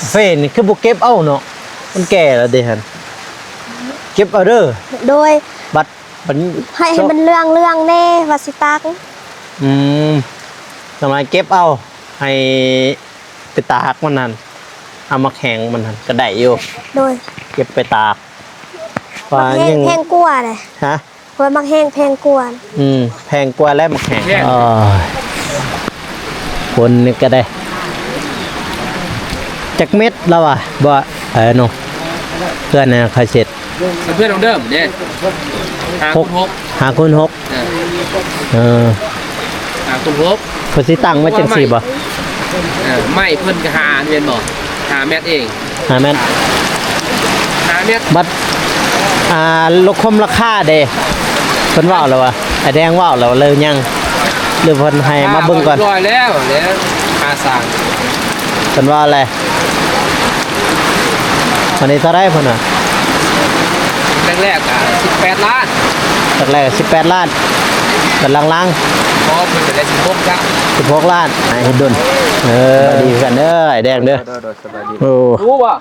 ເຟນີ້ຄືບໍ່ເກັບເອົາເນາະ ມັນແກ່ແລ້ວເດ້ຫັ້ນ ເກັບເອົາເດີ. ໂດຍ ບັດ ບັດ ໃຫ້ ໃຫ້ມັນເຫຼືອງໆແດ່ ວ່າຊິຕາກ. ອືມ ຈັ່ງໃດເກັບເອົາ ໃຫ້ໄປຕາກມັນຫັ້ນ ເອົາໝາກແຫ້ງມັນຫັ້ນກະໄດ້ຢູ່. ໂດຍ ເກັບໄປຕາກ ວ່າແພງ ຍັງ ແພງກວ່າເດ້. ຮະ? ເພາະວ່າໝາກແຫ້ງແພງກວ່າ. ອືມ ແພງກວ່າແລ້ວໝາກແຫ້ງ. ໂອ້ຍ ຄົນນີ້ກະໄດ້ ຈັກເມັດລະວະ ບໍ່ ເອີ ນ້ອງ ເພື່ອນນະ ຂ້ອຍເຊັດ ເພື່ອນນ້ອງເດີມເດ້ ຫ້າ ຫົກ ຫົກ ຫ້າຄູນຫົກ. ເອີ ເອີ ຫ້າຄູນຫົກ ເພິ່ນຊິຕັ້ງໄວ້ຈັ່ງຊີ້ບໍ່? ເອີ ໄມ້ເພິ່ນກະຫ້າແມ່ນບໍ່? ຫ້າແມັດເອງ ຫ້າແມັດ ຫ້າແມັດ. ບັດ ອ່າ ລົດຄວາມລາຄາເດ້ ເພິ່ນເວົ້າແລ້ວວ່າ ໄອ້ແດງເວົ້າແລ້ວ ຫຼືຍັງ ຫຼືເພິ່ນໃຫ້ມາເບິ່ງກ່ອນ? ຮຽບຮ້ອຍແລ້ວ ແລ້ວຄ່າສ້າງ ເພິ່ນວ່າແຫຼະ. ອັນນີ້ເທົ່າໃດເພິ່ນວ່າ? ແລກໆກະສິບແປດລ້ານ ແລກໆສິບແປດລ້ານ ບັດຫຼັງໆ ບໍ່ ເພິ່ນກະໄດ້ສິບຫົກ ສິບຫົກລ້ານ ໃຫ້ເຮັດດົນ. ເອີ ສະບາຍດີຄືກັນເດີ ອ້າຍແດງເດີ. ໂດຍໆ ສະບາຍດີ. ໂອ້ ຮູ້ບໍ່?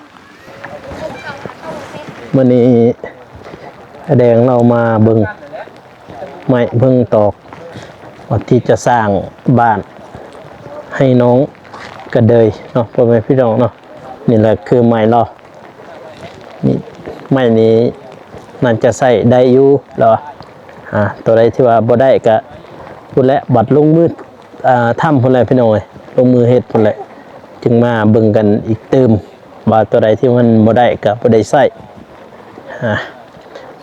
ມື້ນີ້ອ້າຍແດງລາວມາເບິ່ງໄມ້ເບິ່ງຕອກ ວ່າທີ່ຈະສ້າງບ້ານໃຫ້ນ້ອງກະເດີຍເນາະ ພໍ່ແມ່ພີ່ນ້ອງເນາະ. ນີ້ແຫຼະຄືໄມ້ລາວ ນີ້ ໄມ້ນີ້ໜ້າຈະໃຊ້ໄດ້ຢູ່ລາວວ່າ. ອ່າ ໂຕໃດທີ່ວ່າບໍ່ໄດ້ກະພຸ້ນແຫຼະ ບັດລົງມື ອ່າ ທຳພຸ້ນແຫຼະພີ່ນ້ອງເອີຍ ລົງມືເຮັດພຸ້ນແຫຼະ ຈຶ່ງມາເບິ່ງກັນອີກຕື່ມ ວ່າໂຕໃດທີ່ມັນບໍ່ໄດ້ກະບໍ່ໄດ້ໃຊ້. ອ່າ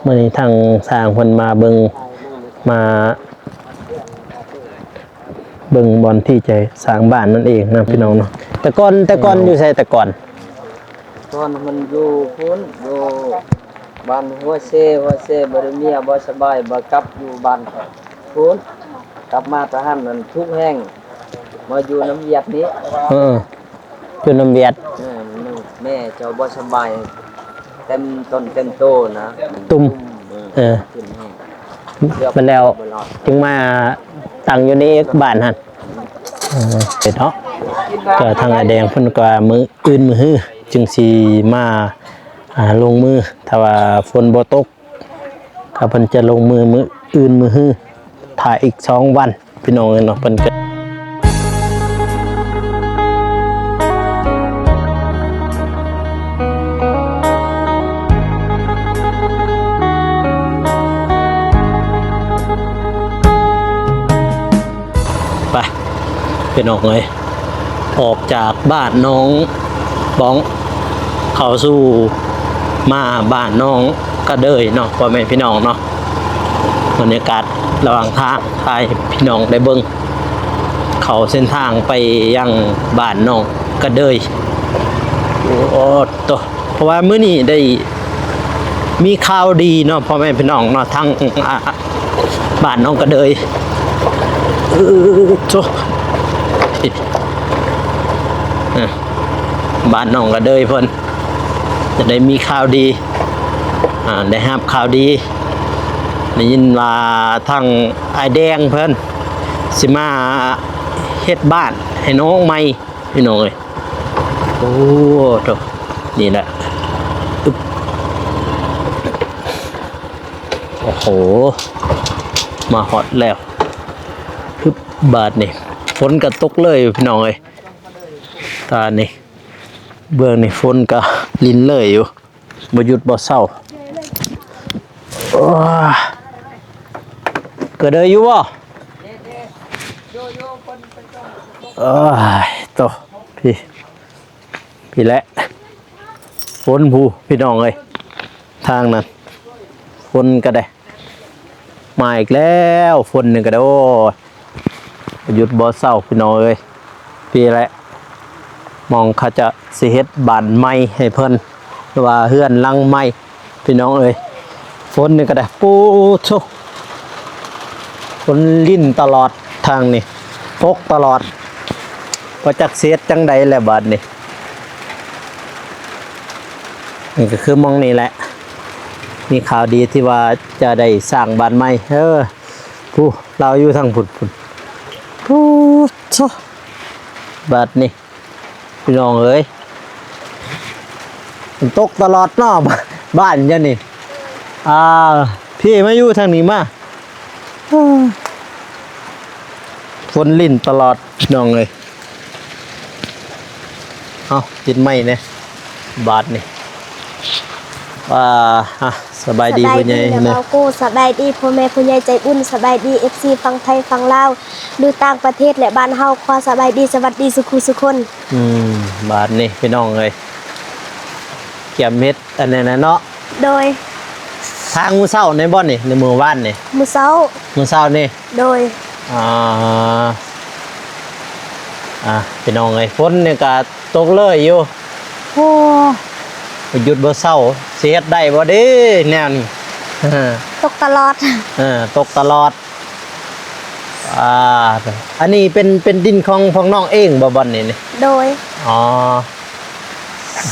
ມື້ນີ້ທາງຊ່າງເພິ່ນມາເບິ່ງ ມາເບິ່ງບ່ອນທີ່ຈະສ້າງບ້ານນັ້ນເອງນະພີ່ນ້ອງເນາະ. ແຕ່ກ່ອນ ແຕ່ກ່ອນຢູ່ໃສແຕ່ກ່ອນ? ກ່ອນມັນຢູ່ພຸ້ນ ຢູ່ບ້ານຫົວເຊ ຫົວເຊ ບໍ່ໄດ້ເມຍບໍ່ສະບາຍ ບໍ່ກັບຢູ່ບ້ານພຸ້ນ ກັບມາແຕ່ຫັ້ນນັ້ນທຸກແຮງ ມາຢູ່ນຳຫວຽດນີ້. ເອີ ຢູ່ນຳຫວຽດ ເອີ ແມ່ເຈົ້າບໍ່ສະບາຍ ເຕັມຕົນເຕັມໂຕນະ ຕຸ່ມ. ເອີ ເອີ ຂຶ້ນແຮງ ແລ້ວຈຶ່ງມາຕັ້ງຢູ່ໃນບ້ານຫັ້ນ. ເອີ ເນາະ ກະທາງອ້າຍແດງເພິ່ນກະວ່າມື້ອື່ນມື້ຮືຈຶ່ງຊິມາ ອ່າ ລົງມື ຖ້າວ່າຝົນບໍ່ຕົກ ກະເພິ່ນຈະລົງມືມື້ອື່ນມື້ຮື ຖ້າອີກສອງວັນພີ່ນ້ອງເອີຍເນາະ. ເພິ່ນກະ ໄປ ພີ່ນ້ອງເອີຍ ອອກຈາກບ້ານໜອງປອງ ເຂົ້າສູ່ມາບ້ານໜອງກະເດີຍເນາະ ພໍ່ແມ່ພີ່ນ້ອງເນາະ. ບັນຍາກາດລະຫວ່າງທາງ ຖ່າຍໃຫ້ພີ່ນ້ອງໄດ້ເບິ່ງ ເຂົ້າເສັ້ນທາງໄປຍັງບ້ານໜອງກະເດີຍ. ໂອ້ ໂຕ ເພາະວ່າມື້ນີ້ໄດ້ມີຂ່າວດີເນາະ ພໍ່ແມ່ພີ່ນ້ອງເນາະ ທາງ ອ່າ ບ້ານໜອງກະເດີຍ ເອີ ໂຕ ອ່າ ບ້ານໜອງກະເດີຍເພິ່ນຈະໄດ້ມີຂ່າວດີ ອ່າ ໄດ້ຮັບຂ່າວດີ ໄດ້ຍິນວ່າທາງອ້າຍແດງເພິ່ນຊິມາເຮັດບ້ານໃຫ້ນ້ອງໃໝ່ ພີ່ນ້ອງເອີຍ. ໂອ້ ໂທ້ ນີ້ແຫຼະ ອຶບ ໂອ້ໂຫ ມາຮອດແລ້ວ ອຶບ ບາດນີ້ຝົນກະຕົກເລີຍ ພີ່ນ້ອງເອີຍ. ຕານີ້ ເບື້ອງນີ້ຝົນກະລິນເລີຍຢູ່ ບໍ່ຢຸດບໍ່ເຊົາ. ໂອ້ຍ ກະເດີຍຢູ່ບໍ່? ໂອ້ຍ ໂຕ ພີ້ ພີ້ແຫຼະ ຝົນພູ້ ພີ່ນ້ອງເອີຍ ທາງນັ້ນຝົນກະໄດ້ ມາອີກແລ້ວ ຝົນນີ້ກະໄດ້ ໂອ້ຍ ຢຸດບໍ່ເຊົາ ພີ່ນ້ອງເອີຍ. ພີ້ແຫຼະ ໝ່ອງເຂົາຈະຊິເຮັດບ້ານໃໝ່ໃຫ້ເພິ່ນ ຫຼືວ່າເຮືອນຫຼັງໃໝ່ ພີ່ນ້ອງເອີຍ. ຝົນນີ້ກະໄດ້ ໂອ້ໂທ້ ຝົນລິນຕະຫຼອດທາງນີ້ ຕົກຕະຫຼອດ ບໍ່ຈັກຊິເຮັດຈັ່ງໃດແລ້ວບາດນີ້. ນີ້ກະຄືໝ່ອງນີ້ແຫຼະ ມີຂ່າວດີທີ່ວ່າຈະໄດ້ສ້າງບ້ານໃໝ່. ເອີ ຜູ້ລາວຢູ່ທາງພຸ້ນ ພຸ້ນ ຜູ້ຊະ ບາດນີ້ ພີ່ນ້ອງເອີຍ ຝົນຕົກຕະຫຼອດເນາະ ບ້ານເຈົ້ານີ້. ອ່າ ພີ່ມາຢູ່ທາງນີ້ມາ. ຝົນຫຼິ້ນຕະຫຼອດພີ່ນ້ອງເອີຍ. ເອົາ ຕິດໄມ້ແດ່ບາດນີ້. ອ່າ ສະບາຍດີ ສະບາຍດີພໍ່ໃຫຍ່ ແລະ ເນາະ ເວົ້າກູ ສະບາຍດີພໍ່ແມ່ຜູ້ໃຫຍ່ໃຈບຸນ ສະບາຍດີເອັຟຊີຝັ່ງໄທຝັ່ງລາວ ຢູ່ຕ່າງປະເທດ ແລະ ບ້ານເຮົາ ຂໍສະບາຍດີ ສະຫວັດດີສູ່ຄູ່ສູ່ຄົນ. ອືມ ບາດນີ້ພີ່ນ້ອງເອີຍ ກຽມເຮັດອັນນັ້ນແຫຼະເນາະ. ໂດຍ. ທາງມື້ເຊົ້ານີ້ບໍ່ນີ້ ຫຼືມື້ວານນີ້? ມື້ເຊົ້າ. ມື້ເຊົ້ານີ້? ໂດຍ. ອ່າ ອ່າ ພີ່ນ້ອງເອີຍ ຝົນນີ້ກະຕົກເລີຍຢູ່. ໂອ້ ບໍ່ຢຸດບໍ່ເຊົາ ຊິເຮັດໄດ້ບໍ່ເດແນວນີ້? ຕົກຕະຫຼອດ. ເອີ ຕົກຕະຫຼອດ. ອ່າ ອັນນີ້ເປັນ ເປັນດິນຂອງພວກນ້ອງເອງບໍ່ ບ່ອນນີ້ນີ້? ໂດຍ. ອໍ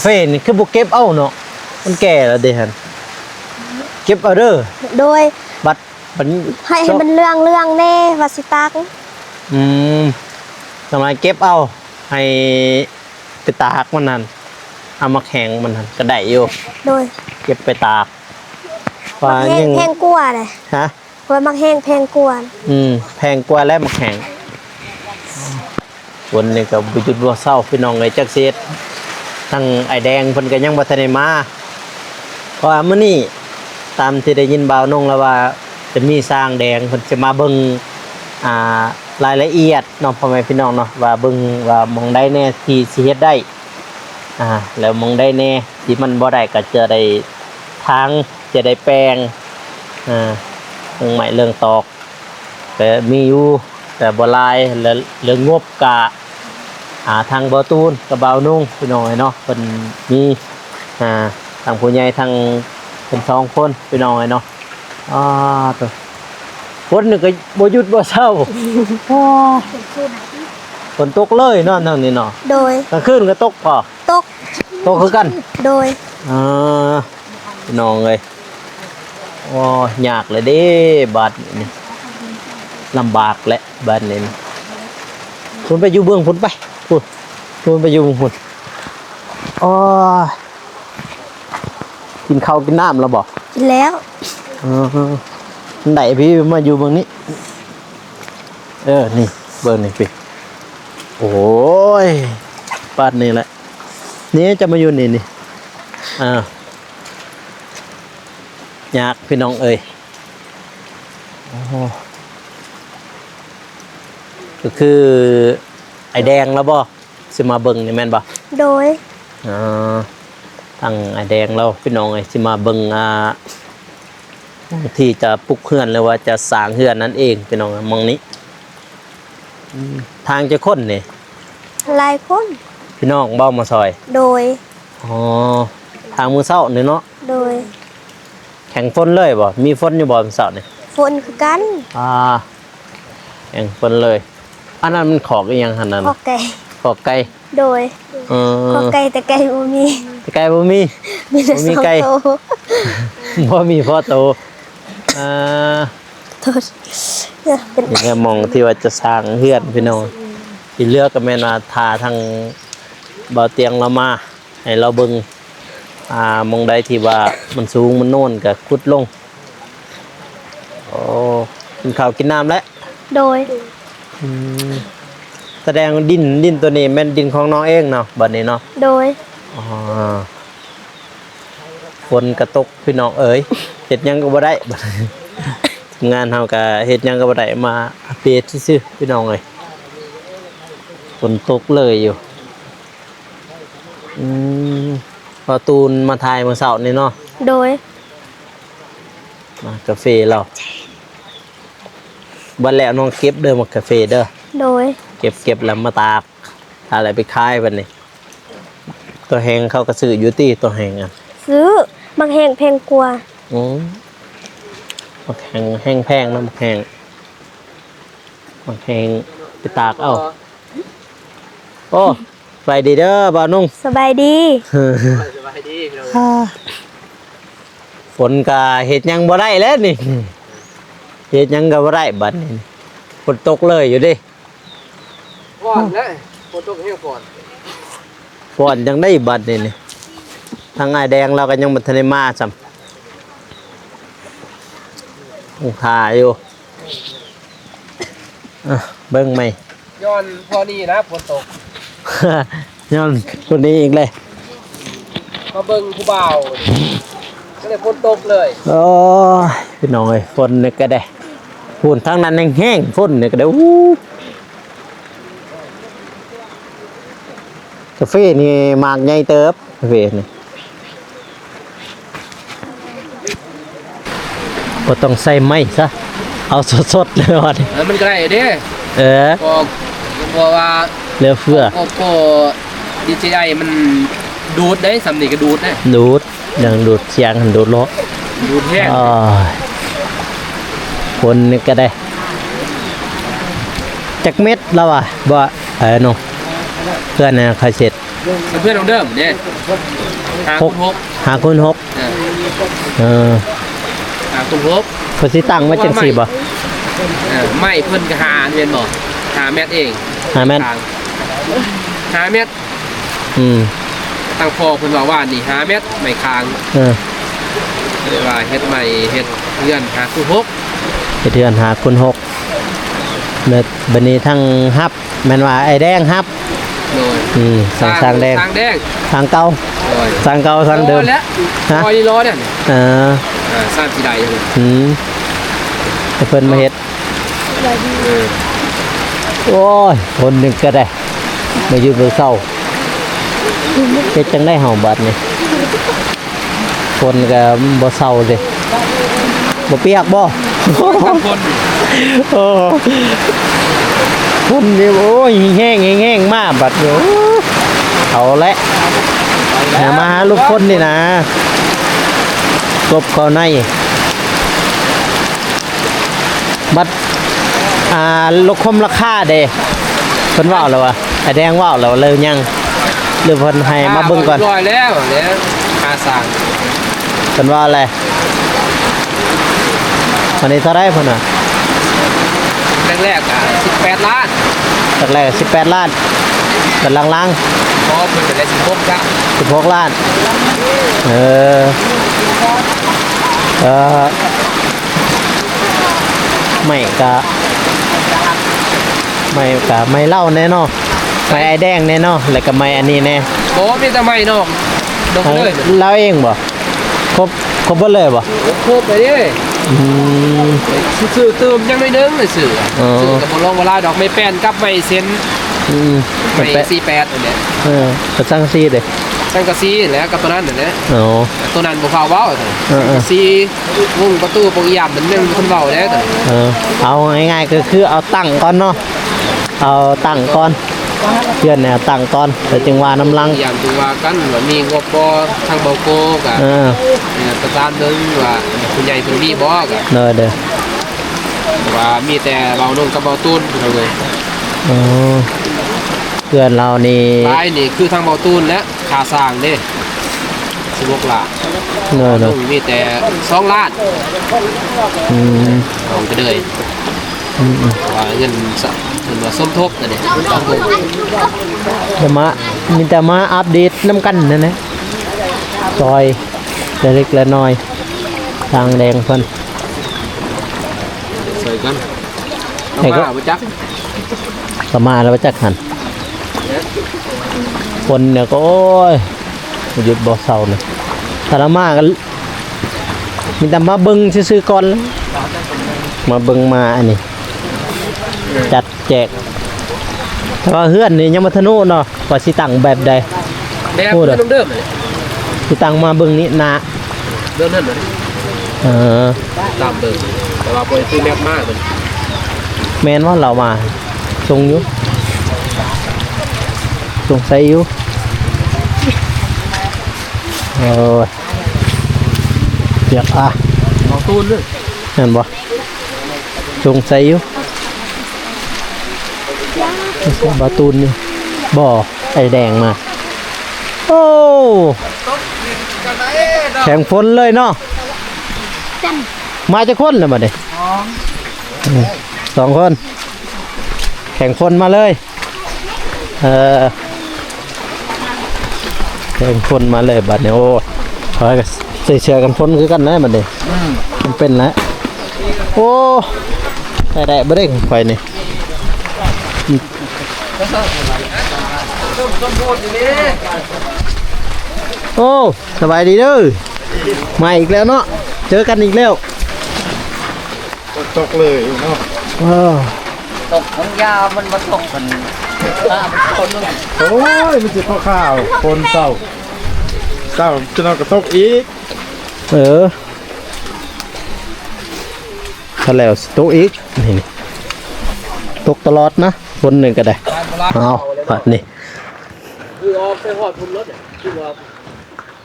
ເຟນີ້ຄືບໍ່ເກັບເອົາເນາະ ມັນແກ່ແລ້ວເດຫັ້ນ ເກັບເອົາເດີ. ໂດຍ. ບັດ ບັດນີ້ ໃຫ້ ໃຫ້ມັນເຫຼືອງໆແດ່ ວ່າຊິຕາກ. ອືມ ສະມາຍເກັບເອົາ ໃຫ້ໄປຕາກມັນຫັ້ນ ເອົາໝາກແຫ້ງມັນຫັ້ນກະໄດ້ຢູ່. ໂດຍ. ເກັບໄປຕາກ ວ່າ ໝາກແຫ້ງ ຍັງ ແພງກວ່າເດ້. ຮະ? ເພາະວ່າໝາກແຫ້ງແພງກວ່າ. ອືມ ແພງກວ່າແລ້ວໝາກແຫ້ງ. ຝົນນີ້ກໍບໍ່ຢຸດບໍ່ເຊົາພີ່ນ້ອງເອີຍ ຈັກຊິເຮັດ. ທາງອ້າຍແດງເພິ່ນກໍຍັງບໍ່ທັນໄດ້ມາ ເພາະວ່າມື້ນີ້ຕາມທີ່ໄດ້ຍິນບ່າວນົງລາວວ່າ ຈະມີຊ່າງແດງເພິ່ນຈະມາເບິ່ງ ອ່າ ລາຍລະອຽດເນາະ ພໍ່ແມ່ພີ່ນ້ອງເນາະ ວ່າເບິ່ງວ່າໝ່ອງໃດແດ່ທີ່ຊິເຮັດໄດ້ ອ່າ ແລ້ວໝ່ອງໃດແດ່ທີ່ມັນບໍ່ໄດ້ ກໍຈະໄດ້ຖາງ ຈະໄດ້ແປງ ອ່າ ເລື່ອງໄມ້ເລື່ອງຕອກ ກໍມີຢູ່ ແຕ່ບໍ່ຫຼາຍ ແລະ ເລື່ອງງົບກະ ອ່າ ທາງບ່າວຕູນກັບບ່າວນົງ ພີ່ນ້ອງເອີຍເນາະ ເພິ່ນມີ ອ່າ ທາງຜູ້ໃຫຍ່ ທາງເພິ່ນສອງຄົນ ພີ່ນ້ອງເອີຍເນາະ. ອ່າ ໂທ້ ຝົນນີ້ກໍບໍ່ຢຸດບໍ່ເຊົາ. ໂອ້ ຝົນຕົກເລີຍເນາະ ທາງນີ້ເນາະ. ໂດຍ. ກາງຄືນກໍຕົກບໍ່? ຕົກ. ຕົກຄືກັນ. ໂດຍ. ອ່າ ພີ່ນ້ອງເອີຍ ໂອ້ ຍາກແລ້ວເດ້ບາດນີ້ ລຳບາກແລ້ວບາດນີ້. ພຸ້ນໄປຢູ່ເບື້ອງພຸ້ນໄປ ພຸ້ນ ພຸ້ນໄປຢູ່ເບື້ອງພຸ້ນ. ໂອ້ຍ ກິນເຂົ້າກິນນ້ຳແລ້ວບໍ່? ກິນແລ້ວ. ເອີ ໄດ້ພີ່ມາຢູ່ເບື້ອງນີ້. ເອີ ນີ້ ເບິ່ງນີ້ພີ່. ໂອ້ຍ ປານນີ້ແຫຼະ ນີ້ຈະມາຢູ່ນີ້ນີ້. ອ່າ ຍາກພີ່ນ້ອງເອີຍ. ໂອ້ ກໍຄືອ້າຍແດງລາວບໍ່ ຊິມາເບິ່ງນີ້ແມ່ນບໍ່? ໂດຍ. ອ່າ ທາງອ້າຍແດງລາວ ພີ່ນ້ອງເອີຍ ຊິມາເບິ່ງ ອ່າ ທີ່ຈະປຸກເຮືອນ ຫຼືວ່າຈະສ້າງເຮືອນນັ້ນເອງ ພີ່ນ້ອງ ໝ່ອງນີ້. ອືມ ທາງຈັກຄົນນີ້? ຫຼາຍຄົນ. ພີ່ນ້ອງບໍ່ມາຊ່ອຍ? ໂດຍ. ອໍ ທາງມື້ເຊົ້ານີ້ເນາະ? ໂດຍ. ແຂ່ງຝົນເລີຍບໍ່? ມີຝົນຢູ່ບໍ່ມື້ເຊົ້ານີ້? ຝົນຄືກັນ. ອ່າ ແຂ່ງຝົນເລີຍ. ອັນນັ້ນມັນຄອກອີ່ຫຍັງຫັ້ນນັ້ນ? ຄອກໄກ່. ຄອກໄກ່. ໂດຍ. ເອີ ຄອກໄກ່ ແຕ່ໄກ່ບໍ່ມີ. ແຕ່ໄກ່ບໍ່ມີ? ມີແຕ່ ບໍ່ມີໄກ່ ສອງໂຕ. ບໍ່ມີພໍໂຕ. ອ່າ ໂທດ ນີ້ແຫຼະໝ່ອງທີ່ວ່າຈະສ້າງເຮືອນພີ່ນ້ອງ. ທີ່ເຫຼືອກໍແມ່ນວ່າຖ້າທາງບ່າວຕຽງລາວມາ ໃຫ້ລາວເບິ່ງ ອ່າ ໝ່ອງໃດທີ່ວ່າມັນສູງມັນໂນນກໍຂຸດລົງ. ໂອ້ ກິນເຂົ້າກິນນ້ຳແລ້ວ? ໂດຍ. ອືມ ສະແດງວ່າດິນ ດິນໂຕນີ້ແມ່ນດິນຂອງນ້ອງເອງເນາະ ບັດນີ້ເນາະ? ໂດຍ. ອໍ ຝົນກໍຕົກພີ່ນ້ອງເອີຍ ເຮັດຫຍັງກໍບໍ່ໄດ້. ທີມງານເຮົາກໍເຮັດຫຍັງກໍບໍ່ໄດ້ ມາອັບເດດຊື່ໆ ພີ່ນ້ອງເອີຍ. ຝົນຕົກເລີຍຢູ່. ອືມ ບ່າວຕູນມາຖ່າຍມື້ເຊົ້ານີ້ເນາະ? ໂດຍ. ມາກາເຟລາວ. ບັດແລ້ວນ້ອງເກັບເດີ ໝາກກາເຟເດີ. ໂດຍ. ເກັບ ເກັບແລ້ວມາຕາກ ຖ້າແລ້ວໄປຂາຍບັດນີ້. ຕົວແຫ້ງເຂົາກໍຊື້ຢູ່ຕິ ຕົວແຫ້ງອະ? ຊື້. ໝາກແຫ້ງແພງກວ່າ. ອືມ ໝາກແຫ້ງ ແຫ້ງແພງນະ ໝາກແຫ້ງ. ໝາກແຫ້ງໄປຕາກເອົາ. ໂອ້ ສະບາຍດີເດີບ່າວນຸ່ງ. ສະບາຍດີ. ສະບາຍດີພີ່ນ້ອງ. ອ່າ ຝົນກະເຮັດຫຍັງບໍ່ໄດ້ແລ້ວນີ້ ເຮັດຫຍັງກໍບໍ່ໄດ້ບັດນີ້. ຝົນຕົກເລີຍຢູ່ເດ້. ຟ້ອນເດ້ ຝົນຕົກແຮງຟ້ອນ. ຟ້ອນຈັ່ງໃດບັດນີ້ນີ້. ທາງອ້າຍແດງລາວກໍຍັງບໍ່ທັນໄດ້ມາຊ້ຳ ຍັງຖ້າຢູ່. ອ່ະ ເບິ່ງໃໝ່ ຍ້ອນພໍນີ້ນະຝົນຕົກ ຍ້ອນຄົນນີ້ອີກເລີຍ ມາເບິ່ງຜູ້ບ່າວ ກໍເລີຍຝົນຕົກເລີຍ. ໂອ້ຍ ພີ່ນ້ອງເອີຍ ຝົນນີ້ກໍໄດ້ ພຸ້ນທາງນັ້ນແຮງໆ ຝົນນີ້ກໍໄດ້. ອູ້ ກາເຟນີ້ໝາກໃຫຍ່ເຕີບ ກາເຟນີ້. ບໍ່ຕ້ອງໃສ່ໄມ້ຊະ ເອົາສົດໆເລີຍວ່ານີ້. ເອີ ມັນກໍໄດ້ເດ້. ເອີ ເພາະ ເພາະວ່າເຫຼືອເຟືອ ກໍ ກໍ ດີເຈໄອ ມັນດູດໄດ້ ສ່ຳນີ້ກໍດູດໄດ້ ດູດ ເລື່ອງດູດສຽງຫັ້ນດູດໂລດ ດູດແຮງ. ໂອ້ຍ ຄົນນີ້ກໍໄດ້ ຈັກເມັດລະວ່າ ບໍ່ ເອີ ເນາະ ເພື່ອນນະ ຂ້ອຍເສັດ ເພື່ອນຂອງເດີມເດ້ ຫ້າ ຫົກ ຄູນຫົກ ຫ້າຄູນຫົກ. ເອີ ເອີ ຫ້າຄູນຫົກ ເພິ່ນຊິຕັ້ງໄວ້ຈັ່ງຊີ້ບໍ່? ເອີ ໄມ້ເພິ່ນກໍຫ້າແມ່ນບໍ່? ຫ້າແມັດເອງ ຫ້າແມັດ ຫ້າແມັດ. ອືມ ທາງພໍ່ເພິ່ນເວົ້າວ່ານີ້ ຫ້າແມັດ ໄມ້ຄາງ. ເອີ ເລີຍວ່າເຮັດໄມ້ ເຮັດເຮືອນຫ້າຄູນຫົກ ເຮັດເຮືອນຫ້າຄູນຫົກ. ແລ້ວບາດນີ້ທາງຮັບ ແມ່ນວ່າອ້າຍແດງຮັບ. ໂດຍ ອືມ ຊ່າງ ຊ່າງແດງ ຊ່າງແດງ ຊ່າງເກົ່າ. ໂດຍ ຊ່າງເກົ່າຊ່າງເດີມ. ຮະ ພໍດີລໍເດ້. ເອີ ເອີ ຊ່າງຊິໄດ້ຢູ່. ອືມ ໃຫ້ເພິ່ນມາເຮັດ. ເອີ ໂອ້ຍ ຝົນນີ້ກໍໄດ້ ບໍ່ຢຸດບໍ່ເຊົາ ເຮັດຈັ່ງໃດເຮົາບາດນີ້? ຝົນກໍບໍ່ເຊົາເດ້ ບໍ່ປຽກບໍ່? ຝົນ ໂອ້ ຝົນນີ້ ໂອ້ຍ ແຮງໆ ມາບາດນີ້ ເອົາແຫຼະ ມາຫາລູກຄົນນີ້ນະ ກົບເຂົ້າໃນ ບັດ ອ່າ ລົດຄົມລາຄາເດ້ ເພິ່ນເວົ້າແລ້ວວ່າ ອ້າຍແດງເວົ້າແລ້ວ ຫຼືຍັງ ຫຼືເພິ່ນໃຫ້ມາເບິ່ງກ່ອນ? ຮຽບຮ້ອຍແລ້ວ ແລ້ວຄ່າສ້າງ ເພິ່ນວ່າແຫຼະ ອັນນີ້ເທົ່າໃດເພິ່ນວ່າ? ແລກໆ ກໍສິບແປດລ້ານ ແລກໆ ສິບແປດລ້ານ ແຕ່ຫຼັງໆ ບໍ່ ເພິ່ນກໍໄດ້ສິບຫົກ ຈ້ະ ສິບຫົກລ້ານ. ເອີ ເອີ ໄມ້ກະ ໄມ້ກະໄມ້ເຫຼົ້າແນ່ເນາະ ໄມ້ອ້າຍແດງແນ່ເນາະ ແລ້ວກະໄມ້ອັນນີ້ແນ່. ບໍ່ ມີແຕ່ໄມ້ນອກ ເອົາ ເລີຍ ລາວເອງບໍ່? ຄົບ ຄົບເບິດເລີຍບໍ່? ຄົບເບິດເລີຍ. ອືມ ຊື້ຕື່ມຈັ່ງໜ້ອຍໜຶ່ງ ຊື້ ເອີ ຊື້ກໍບໍ່ຫຼວງບໍ່ຫຼາຍດອກ ໄມ້ແປ້ນກັບໄມ້ເຊັນ. ອືມ ໄມ້ສີ່ແປດ ອັນນີ້ ເອີ ກະສັງກະສີເດ້ ສັງກະສີແຫຼະ ກັບຕົວນັ້ນຫັ້ນແຫຼະ. ອໍ ຕົວນັ້ນບໍ່ພາເວົ້າ ເອີໆ ສັງກະສີ ມຸ້ງປະຕູ ໂປະອີ່ຫຍັງ ມັນຍັງບໍ່ທັນເວົ້າເດ້. ເອີ ເອົາງ່າຍໆ ກໍຄືເອົາຕັ້ງກ່ອນເນາະ ເອົາຕັ້ງກ່ອນ ເຮືອນນີ້ຕັ້ງກ່ອນ ແລ້ວຈຶ່ງວ່ານຳຫຼັງ. ຢ່າງທີ່ວ່າກັນວ່າມີງົບບໍ່ ທາງເບົາໂກກະ ເອີ ເອີ ປະສານເບິ່ງວ່າຜູ້ໃຫຍ່ເພິ່ນມີບໍ່ກະ ໂດຍ ໂດຍ ວ່າມີແຕ່ເບົານົງກັບເບົາຕູນ ພີ່ນ້ອງເອີຍ. ອໍ ເຮືອນລາວນີ້ ຫຼາຍນີ້ຄືທາງເບົາຕູນແຫຼະ ຄ່າສ້າງເດ້ ສິບຫົກລ້ານ ໂດຍໆ ເຮົາມີແຕ່ສອງລ້ານ. ອືມ ເອົາໄປເລີຍ. ອືມໆ ວ່າເງິນສະ ເພິ່ນວ່າສົມທົບນັ້ນເດ້ ດຽວມາ ມີແຕ່ມາອັບເດດນຳກັນນັ້ນແຫຼະ ຊ່ອຍເລັກໆ ນ້ອຍໆ ຊ່າງແດງເພິ່ນ ຊ່ອຍກັນ ເອົາມາບໍ່ຈັກ ກໍມາແລ້ວບໍ່ຈັກຫັ້ນ ຄົນນີ້ກໍ ໂອ້ຍ ບໍ່ຢຸດບໍ່ເຊົານະ ຖ້າລະມາກໍ ມີແຕ່ມາເບິ່ງຊື່ໆ ກ່ອນ ມາເບິ່ງມາອັນນີ້ ຈັດແຈກ ແຕ່ວ່າເຮືອນນີ້ຍັງບໍ່ທັນຮູ້ເນາະ ວ່າຊິຕັ້ງແບບໃດ ແບບເດີມໆ ຊິຕັ້ງມາເບິ່ງນີ້ໜ້າ ເດີມນັ້ນ ເອີ ຕາມເດີມ ແຕ່ວ່າບໍ່ໄດ້ຊື້ແມັກມາເພິ່ນ. ແມ່ນວ່າລາວມາ ຊົງຢູ່ ສົງໄສຢູ່ ໂອ້ຍ ປຽກອາ ເອົາຕູນເດີ ແມ່ນບໍ່? ສົງໄສຢູ່ ບໍ່ຕູນຢູ່ ບໍ່ ໄອ້ແດງມາ. ໂອ້ ແຂ່ງຝົນເລີຍເນາະ ມາຈັກຄົນແລ້ວບັດນີ້? ສອງ ອືມ ສອງຄົນ ແຂ່ງຝົນມາເລີຍ. ເອີ ເຂ ກັນຝົນມາເລີຍບາດນີ້. ໂອ້ ຂ້ອຍກໍໃສ່ເສື້ອກັນຝົນຄືກັນນະບາດນີ້. ອືມ ມັນເປັນແລ້ວ. ໂອ້ ໄດ້ແດດບໍ່ເດ້ຂ້ອຍນີ້. ໂອ້ ສະບາຍດີເດີ. ມາອີກແລ້ວເນາະ ເຈີກັນອີກແລ້ວ. ຕົກເລີຍເນາະ. ເອີ ຕົກມັນຍາວ ມັນບໍ່ຕົກກັນ. ໂອ້ຍ ມັນຊິພໍຂ່າວ ຝົນເຊົ້າ ເຊົ້າຈະນອນກໍຕົກອີກ. ເອີ ຖ້າແລ້ວຊິຕົກອີກ. ນີ້ ຕົກຕະຫຼອດນະ ຝົນນີ້ກໍໄດ້. ເອົາ ບາດນີ້ ຄືອອກໄປຮອດພຸ້ນໂລດ ຄືວ່າ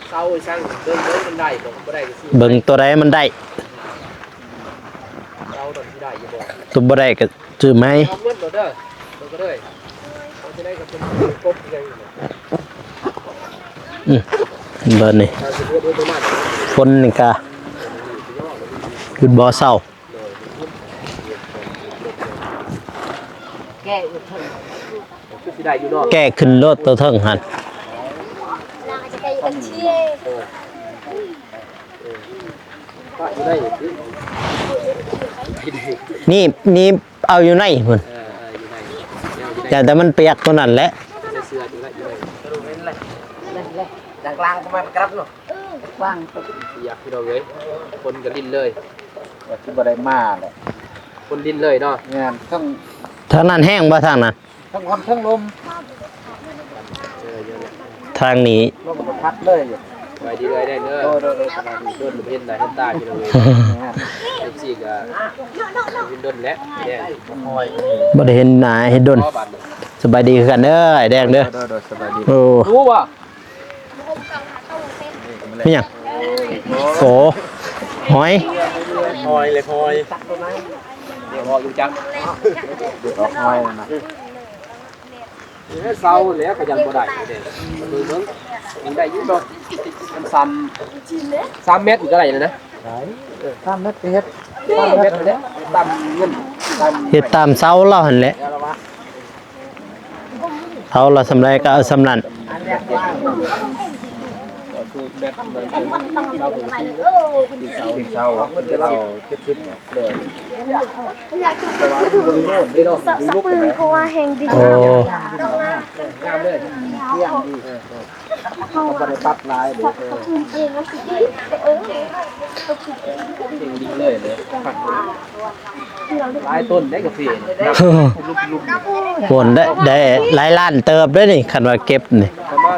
ເຊົາໄອ້ສັງ ເບິ່ງ ເບິ່ງມັນໄດ້ບໍ່ ບໍ່ໄດ້ກໍຊື້ ເບິ່ງຕົວໃດມັນໄດ້. ເອົາຕອນທີ່ໄດ້ຢູ່ບໍ່? ຕົວບໍ່ໄດ້ກໍຊື້ໃໝ່. ເອົາເງິນໂລດເດີ ເບິ່ງກໍເລີຍ ເອົາຈັ່ງໃດກໍເປັນກົບຄືກັນ. ອືມ ເບິ່ງນີ້ ຝົນນີ້ກະຢຸດບໍ່ເຊົາ. ແກ້ຢູ່ເທິງ ຄືຊິໄດ້ຢູ່ເນາະ ແກ້ຂຶ້ນໂລດໂຕເທິງຫັ້ນ. ນີ້ ນີ້ເອົາຢູ່ໃນພຸ້ນ. ເອີ ເອີ ຢູ່ໃນ ຢ່າແຕ່ມັນປຽກຕົວນັ້ນແຫຼະ. ກາງໆ ປຽກພີ່ນ້ອງເອີຍ ຄົນກໍຫຼິ້ນເລີຍ. ວ່າຊິບໍ່ໄດ້ມາແຫຼະ ຄົນຫຼິ້ນເລີຍເນາະ. ແມ່ນ ທາງ ທາງນັ້ນແຮງບໍ່ ທາງນັ້ນ? ເທິງຝົນເທິງລົມ ທາງນີ້ລົມກໍພັດເລີຍ. ສະບາຍດີເອື້ອຍແດງເດີ. ໂດຍໆ ສະບາຍດີ. ດົນບໍ່ເຫັນໜ້າເຫັນຕາພີ່ນ້ອງເອີຍ. ເອັຟຊີກໍເຫັນດົນແລ້ວແດງ ບໍ່ໄດ້ເຫັນໜ້າເຫັນດົນ. ສະບາຍດີຄືກັນເດີ ອ້າຍແດງເດີ. ໂດຍໆ ສະບາຍດີ. ໂອ້ ຮູ້ບໍ່? ແມ່ນຫຍັງ? ໂອ້ ຫອຍ ຫອຍເລີຍ ຫອຍ ເດາະຢູ່ຈັກ ເດາະຫອຍນະ. ເອີ ເຊົາແລ້ວກໍຍັງບໍ່ໄດ້ເດ້. ເບິ່ງໆ ຍັງໄດ້ຢູ່ເນາະ. ມັນສາມ ສາມແມັດກໍໄດ້ແລ້ວນະ. ໄດ້ ສາມແມັດກໍເຮັດ ສາມແມັດແລ້ວ ຕາມເງິນ ຕາມ ເຮັດຕາມເຊົາລາວຫັ້ນແຫຼະ. ເອົາລະ ສ່ຳໃດກໍເອົາສ່ຳນັ້ນ. ໂອ້ ເອີ ເອີ ຫຼາຍຕົ້ນເດ້ກາເຟນີ້. ໂອ້ ໄດ້ ໄດ້ຫຼາຍລ້ານເຕີບເດ້ນີ້ ຄັນວ່າເກັບນີ້. ປະມານ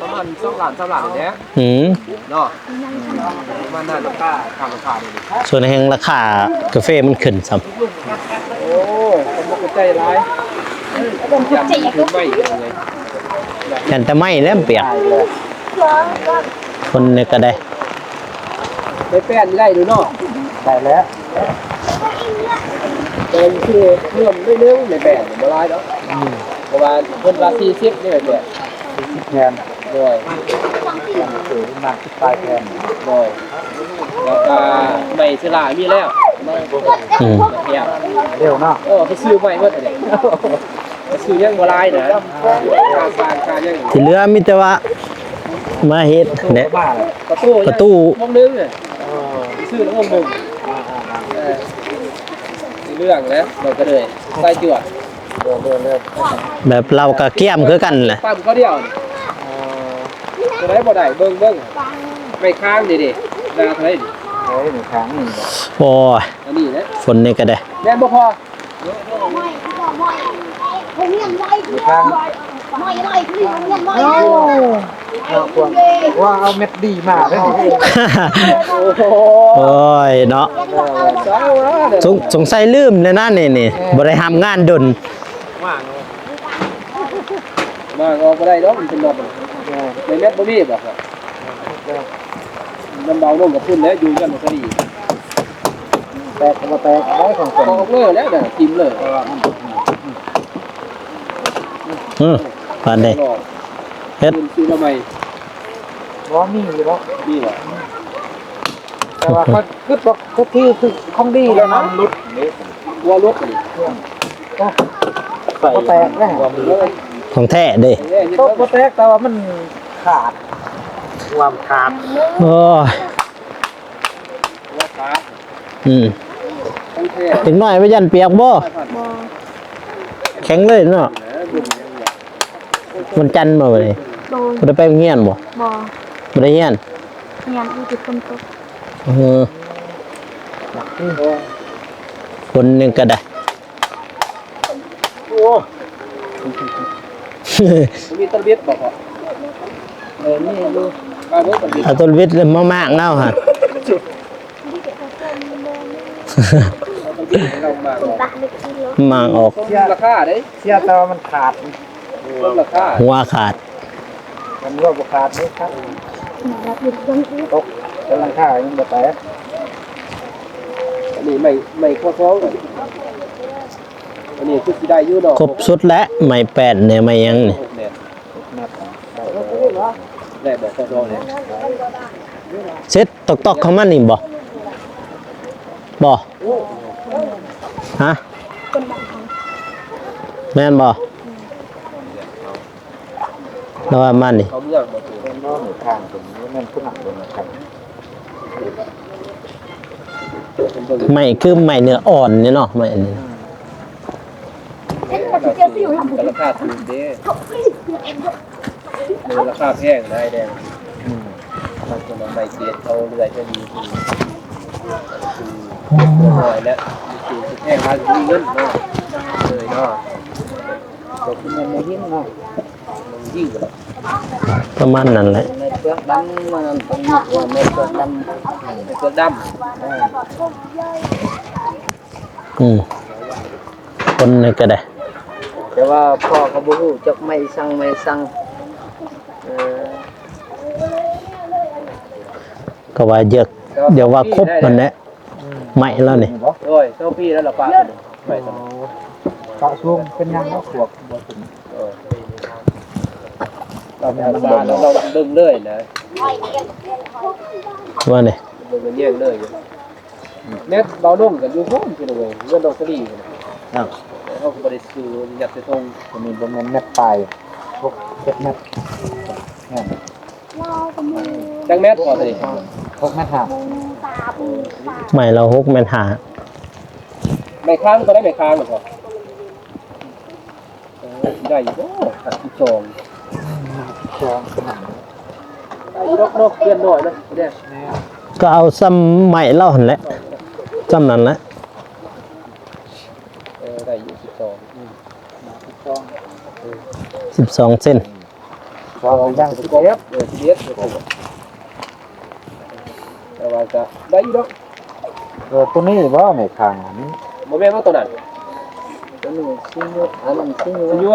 ປະມານສອງລ້ານ ສາມລ້ານນີ້ແຫຼະ. ອືມ ເນາະ ປະມານນັ້ນ ລາຄາ ຕາມລາຄາເດ້ນີ້. ສ່ວນແຮງລາຄາກາເຟມັນຂຶ້ນຊ້ຳ. ໂອ້ ຄົນບໍ່ເຂົ້າໃຈຫຼາຍ ຢ້ານມີແຕ່ໄມ້ແຫຼະມັນປຽກ. ຄົນນີ້ກໍໄດ້ ໄປແປ້ນໄດ້ຢູ່ເນາະ. ໄດ້ແລ້ວ ແຕ່ຄືເພີ່ມໜ້ອຍໜຶ່ງ ໄປແປ້ນບໍ່ຫຼາຍດອກ. ອືມ ເພາະວ່າເພິ່ນວ່າສີ່ສິບນີ້ແຫຼະ ສີ່ສິບແຜ່ນ. ໂດຍ ປາຍແຜ່ນ. ໂດຍ ແລ້ວກໍໄມ້ເຊລາມີແລ້ວ. ອືມ ເຮັດແລ້ວເນາະ. ເອີ ໄປຊື້ໃໝ່ໝົດເດ້ ໄປຊື້ຍັງບໍ່ຫຼາຍນະ ຄ່າສ້າງຄ່າຫຍັງ. ທີ່ເຫຼືອມີແຕ່ວ່າມາເຮັດແຫຼະ ປະຕູ ປະຕູວົງໜຶ່ງ ເອີ ຊື້ວົງໜຶ່ງ. ເອີ ຊິເລື່ອງແຫຼະ ເຮົາກໍເລີຍໃສ່ຈວດ. ແບບລາວກໍກຽມຄືກັນແຫຼະ ຕຳເຂົາດຽວ. ເອີ ຕົວໃດບໍ່ໄດ້ ເບິ່ງ ເບິ່ງ ໄມ້ຄ້າງເດ້ ໜ້າເທົ່າໃດນີ້? ໂອ້ຍ ໄມ້ຄ້າງນີ້ ໂອ້ຍ ອັນນີ້ແຫຼະ ຝົນນີ້ກໍໄດ້ ແມ່ນບໍ່ພໍ? ໄມ້ຄ້າງ ໂອ້ ວ່າເອົາເມັດດີມາເດ້. ໂອ້ຍເນາະ ສົງ ສົງໄສລືມແລ້ວນະນີ້ ນີ້ ເອີ ບໍ່ໄດ້ຮັບງານດົນ. ວາງອອກ ວາງອອກບໍ່ໄດ້ດອກ ມັນເປັນນັອດ. ເອີ ໃນແມັດບໍ່ມີບໍ່? ນ້ຳເບົາລົງກັບພຸ້ນແຫຼະ ຢູ່ກັນບໍ່ພໍດີ. ແຕກກໍບໍ່ແຕກໄດ້ຂອງຄົນ ອອກເລີຍແຫຼະນະ ຖິ້ມເລີຍ. ເອີ ອືມ ປານໃດ ເຮັດ ຊື້ມາໃໝ່. ບໍ່ ມີຢູ່ແລ້ວ ມີແລ້ວ ແຕ່ວ່າຂ້ອຍຄິດວ່າຄື ຄືຂອງດີແລ້ວນະ. ຫົວຫຼຸດນີ້ ໂອ້ ບໍ່ແຕກເດ້ ຂອງແທ້ເດ້. ຕົກບໍ່ແຕກ ແຕ່ວ່າມັນ ຂາດ ຄວາມຂາດ ໂອ້ຍ ຫົວຂາດ ອືມ ຂອງແທ້ ເດັກນ້ອຍໄປຢ້ານປຽກບໍ່? ບໍ່ ແຂງເລີຍເນາະ ວັນຈັນບໍ່ມື້ນີ້? ໂດຍ ບໍ່ໄດ້ໄປໂຮງຮຽນບໍ່? ບໍ່ ບໍ່ໄດ້ຮຽນ ຮຽນຢູ່ ແຕ່ຝົນຕົກ ເອີ ຝົນນີ້ກໍໄດ້ ໂອ້ ມີຕົ້ນບິດບໍ່ພໍ່? ເອີ ມີຢູ່ ເອົາຕົ້ນບິດ ເອົາຕົ້ນບິດມາໝາກເຮົາຫັ້ນ ເອົາຕົ້ນບິດໃຫ້ເຮົາໝາກອອກ ໝາກອອກ ສົມລາຄາເດ້ ເສຍແຕ່ວ່າມັນຂາດ ສົມລາຄາ ຫົວຂາດ ຄັນຫົວບໍ່ຂາດນີ້ຄັບ ຕົກ ແຕ່ຫຼັງຄາຍັງບໍ່ແຕກ ອັນນີ້ໄມ້ ໄມ້ຄໍສອງ ອັນນີ້ຄືຊິໄດ້ຢູ່ເນາະ ຄົບສຸດແລ້ວ ໄມ້ແປ້ນແດ່ ໄມ້ຫຍັງນີ້ ຫົກແມັດ ໄດ້ບໍ່? ຄໍສອງນີ້ ເສັດຕອກໆ ເຂົ້າມານີ້ບໍ່? ບໍ່ ຮະ? ແມ່ນບໍ່? ລາວວ່າມານີ້ ເຂົ້າເມືອງບໍ່? ເປັນບໍ່? ທາງເປັນ ແມ່ນຜູ້ນຳເປັນ ໄມ້ຄືໄມ້ເນື້ອອ່ອນນີ້ເນາະ ໄມ້ອັນນີ້ ອືມ ລາຄາຖືກເດ້ ເອີ ລາຄາແພງໄດ໋ແດງ ອືມ ບາງຄົນເອົາໄມ້ເກດເຂົາເລື່ອຍໄປນີ້ ອືມ ໂອ້ຍ ນ້ອຍແລ້ວ ມີແພງ ມີເງິນເນາະ ເລີຍເນາະ ບໍ່ຄືແມ່ນໄມ້ຫີນເນາະ ໄມ້ຫີນ ປະມານນັ້ນແຫຼະ ໄມ້ເປືອກດຳ ມັນຕ້ອງເປັນໄມ້ເປືອກດຳ ໄມ້ເປືອກດຳ ເອີ ອືມ ຄົນນີ້ກໍໄດ້ ແຕ່ວ່າພໍ່ກໍບໍ່ຮູ້ຈັກໄມ້ສັງ ໄມ້ສັງ ເອີ ກໍວ່າຢາກ ຢາກວ່າຄົບຫັ້ນແຫຼະ ອືມ ໄມ້ລາວນີ້ ໂດຍ ຊາວປີແລ້ວລະປະໄມ້ຕົວນີ້ ປະສູງເປັນຫຍັງເນາະ ພວກບໍ່ຂຶ້ນ ເອີ ລາວເບິ່ງເລີຍນະ ວ່ານີ້ ເບິ່ງແຍງເລີຍ ແມັດເບົາລົງກັນຢູ່ພຸ້ນ ພີ່ນ້ອງເອີຍ ເຮືອນນ້ອງສາລີ ເຮົາກໍບໍ່ໄດ້ຊື້ ຍັດໃສ່ຖົງ ຕົວນີ້ບໍ່ແມ່ນແມັດປາຍ ຫົກ ເຈັດແມັດ ແມ່ນ ຈັກແມັດພໍຕົວນີ້? ຫົກແມັດຫ້າ ໄມ້ລາວຫົກແມັດຫ້າ ໄມ້ຄ້າງກໍໄດ້ ໄມ້ຄ້າງກໍ ເອີ ໄດ້ຢູ່ບໍ່? ສິບສອງ ສິບສອງ ໄດ້ຢູ່ດອກເນາະ ເພື່ອນນ້ອຍນະ ແມ່ນ ກໍເອົາຊ່ຳໄມ້ລາວຫັ້ນແຫຼະ ຊ່ຳນັ້ນແຫຼະ ເອີ ໄດ້ຢູ່ ສິບສອງ ອືມ ສິບສອງ ສິບສອງເຊັນ ສອງຢ່າງສິບເອັດ ເອີ ສິບເອັດ ແຕ່ວ່າກໍໄດ້ຢູ່ດອກ ເອີ ຕົວນີ້ບໍ່ ໄມ້ຄ້າງ ອັນນີ້ ບໍ່ແມ່ນບໍ່ຕົວນັ້ນ ຕົວນີ້ຊິຢູ່ ອັນນັ້ນຊິຢູ່ ຊິຢູ່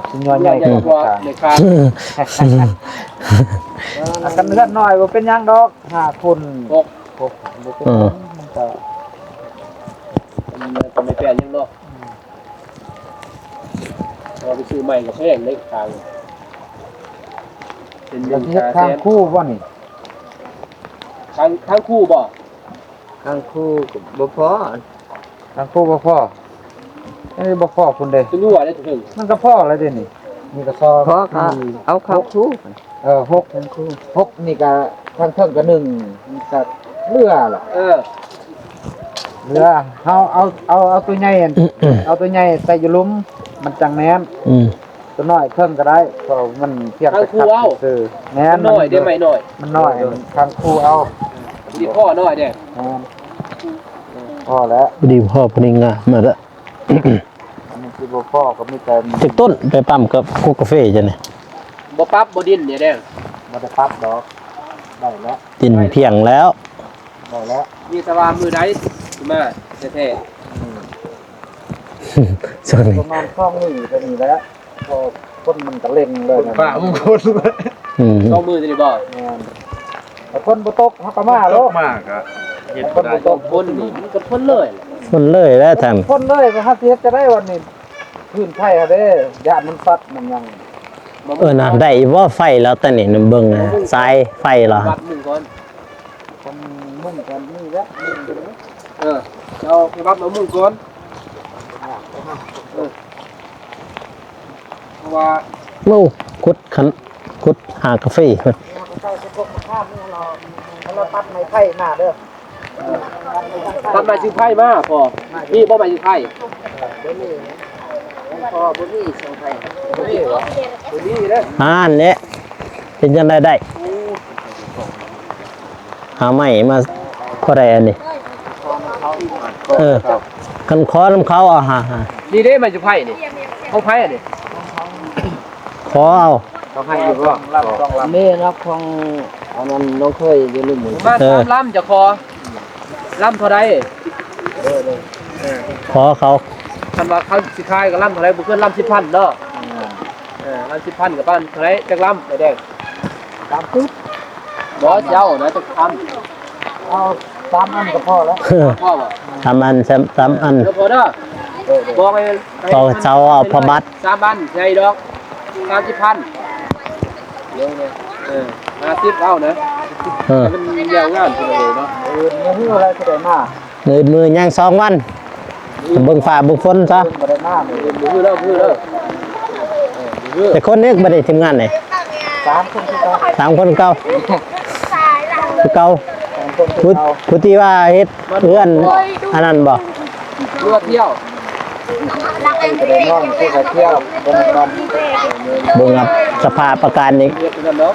ຊິຢູ່ໃຫຍ່ກວ່າ ໄມ້ຄ້າງ ອືມ ອັນກັນເຮືອນນ້ອຍບໍ່ເປັນຫຍັງດອກ ຫ້າຄູນຫົກ ຫົກ ບໍ່ເປັນຫຍັງ ເອີ ມັນກໍ ມັນກໍໄມ່ແປນຫຍັງເນາະ ອືມ ເຮົາໄປຊື້ໃໝ່ກໍແພງເດ້ ຄ້າງ ເປັນ ແລ້ວຊິເຮັດຄ້າງຄູ່ບໍ່ນີ້? ຄ້າງ ຄ້າງຄູ່ບໍ່? ຄ້າງຄູ່ກໍບໍ່ພໍ ຄ້າງຄູ່ບໍ່ພໍ ອັນນີ້ບໍ່ພໍພຸ້ນເດ້ ຕົວນີ້ວ່າໄດ້ເຖິງ ມັນກໍພໍແລ້ວເດ້ນີ້ ນີ້ກໍຊອງ ພໍກໍເອົາຄ້າງຄູ່ ເອີ ຫົກ ຄ້າງຄູ່ ຫົກນີ້ກໍ ຂ້າງເທິງກໍໜຶ່ງ ມັນກໍເຫຼືອລະ ເອີ ເຫຼືອ ເຮົາເອົາ ເອົາ ເອົາຕົວໃຫຍ່ ເອົາຕົວໃຫຍ່ໃສ່ຢູ່ລຸ່ມ ມັນຈັ່ງແໜ້ນ ອືມ ຕົວນ້ອຍເຄິ່ງກໍໄດ້ ເພາະມັນພຽງແຕ່ຄັບຊື່ໆ ແມ່ນ ມັນນ້ອຍເດ້ ໄມ້ນ້ອຍ ມັນນ້ອຍ ເອີ ຄ້າງຄູ່ເອົາ ດີພໍນ້ອຍເດ້ ແມ່ນ ພໍແລ້ວ ດີພໍ ພໍດີງາມ ມາລະ ມັນຊິບໍ່ພໍກໍມີແຕ່ ຈັກຕົ້ນ ໄປປ້ຳກັບພວກກາເຟເຈົ້ານີ້ ບໍ່ປັບບໍ່ດິນນີ້ເດ້ ບໍ່ໄດ້ປັບດອກ ໄດ້ແລ້ວ ດິນພຽງແລ້ວ ໄດ້ແລ້ວ ມີແຕ່ວ່າມື້ໃດຊິມາແທ້ໆ ອືມ ຊ່ວງນີ້ ປະມານສອງມື້ກໍນີ້ແຫຼະ ພໍຝົນມັນກະເລັ່ງເລີຍນະ ຟ້າມົງຄົນ ອືມ ສອງມື້ນີ້ບໍ່ ແມ່ນ ຖ້າຝົນບໍ່ຕົກເຮົາກໍມາໂລດ ມາກໍເຮັດບໍ່ໄດ້ ຝົນນີ້ມັນກໍຝົນເລີຍ ຝົນເລີຍແລ້ວທ່ານ ຝົນເລີຍ ເຮົາຊິເຮັດຈັ່ງໃດວັນນີ້ ພື້ນໄຟຫັ້ນເດ້ ຢ້ານມັນຊັດມັນຫຍັງ ເອີ ນະ ໄດ້ບໍ່ໄຟລາວຕອນນີ້ ເບິ່ງສາຍໄຟລາວ ວັດມຸງກ່ອນ ຄັນມຸງກັນນີ້ແຫຼະ ເອີ ເອົາໄປວັດເອົາມຸງກ່ອນ ເອີ ເພາະວ່າ ໂອ້ ກົດຄັນ ຂຸດຫາກາເຟ ເຂົາເຈົ້າຊິປົກມະຂາມນີ້ ເຮົາ ເຮົາຕັດໄມ້ໄຜ່ມາເດີ ຕັດໄມ້ຊຶງໄຜ່ມາ ພໍ່ ມີບໍ່ໄມ້ຊຶງໄຜ່? ບໍ່ມີ ພໍ່ ບໍ່ມີຊຶງໄຜ່ ບໍ່ມີຫວາ? ບໍ່ມີເດີ ອ່ານແຫຼະ ເປັນຈັ່ງໃດໄດ້? ຫາໄມ້ມາພໍໄດ້ອັນນີ້ ເອີ ຄັນຂໍນຳເຂົາ ເອົາຫາ ນີ້ເດ້ໄມ້ຈຸໄຜ່ນີ້ ຂອງໃຜອັນນີ້? ຂໍເອົາ ເຂົາໃຫ້ຢູ່ບໍ່? ມີນະ ຂອງອັນນັ້ນນ້ອງເຄີຍຢູ່ລຸ່ມ ປະມານ ເອີ ສາມລຳ ຈະຂໍລຳເທົ່າໃດ? ຂໍເຂົາ ຄັນວ່າເຂົາຊິຂາຍກໍລຳເທົ່າໃດ? ບໍ່ເກີນລຳສິບພັນເນາະ ເອີ ລຳສິບພັນກໍປະມານເທົ່າໃດ? ຈັກລຳ ໄອ້ແດງ? ສາມສິບ ບໍ່ ຊິເອົານະ ຈັກລຳ? ເອົາສາມອັນກໍພໍແລ້ວ ພໍບໍ່? ສາມອັນ ສາມ ສາມອັນ ເດີພໍ່ເດີ ບອກໃຫ້ ໃຫ້ເຂົາເອົາຜ້າບັດ ສາມອັນໃຫຍ່ດອກ ສາມສິບພັນ ເອີ ຫ້າສິບເອົານະ ເອີ ໃຫ້ມັນແລ້ວງານ ເອີ ມື້ໃດຊິໄດ້ມາ? ມື້ ມື້ຍັງສອງວັນ ເບິ່ງຟ້າເບິ່ງຝົນຊະ ບໍ່ໄດ້ມາມື້ ມື້ແລ້ວ ມື້ແລ້ວ ແຕ່ຄົນນີ້ບໍ່ໄດ້ທີມງານນີ້ ສາມຄົນຄືເກົ່າ ສາມຄົນເກົ່າ ຄືເກົ່າ ສາມຄົນຄືເກົ່າ ຜູ້ ຜູ້ທີ່ວ່າເຮັດເຮືອນອັນນັ້ນບໍ່? ຫຼືວ່າທ່ຽວ ໄປກໍໄດ້ນອນ ຄືວ່າທ່ຽວ ເບິ່ງກ່ອນ ເບິ່ງສະພາບອາການນີ້ ເຮັດນັ້ນເນາະ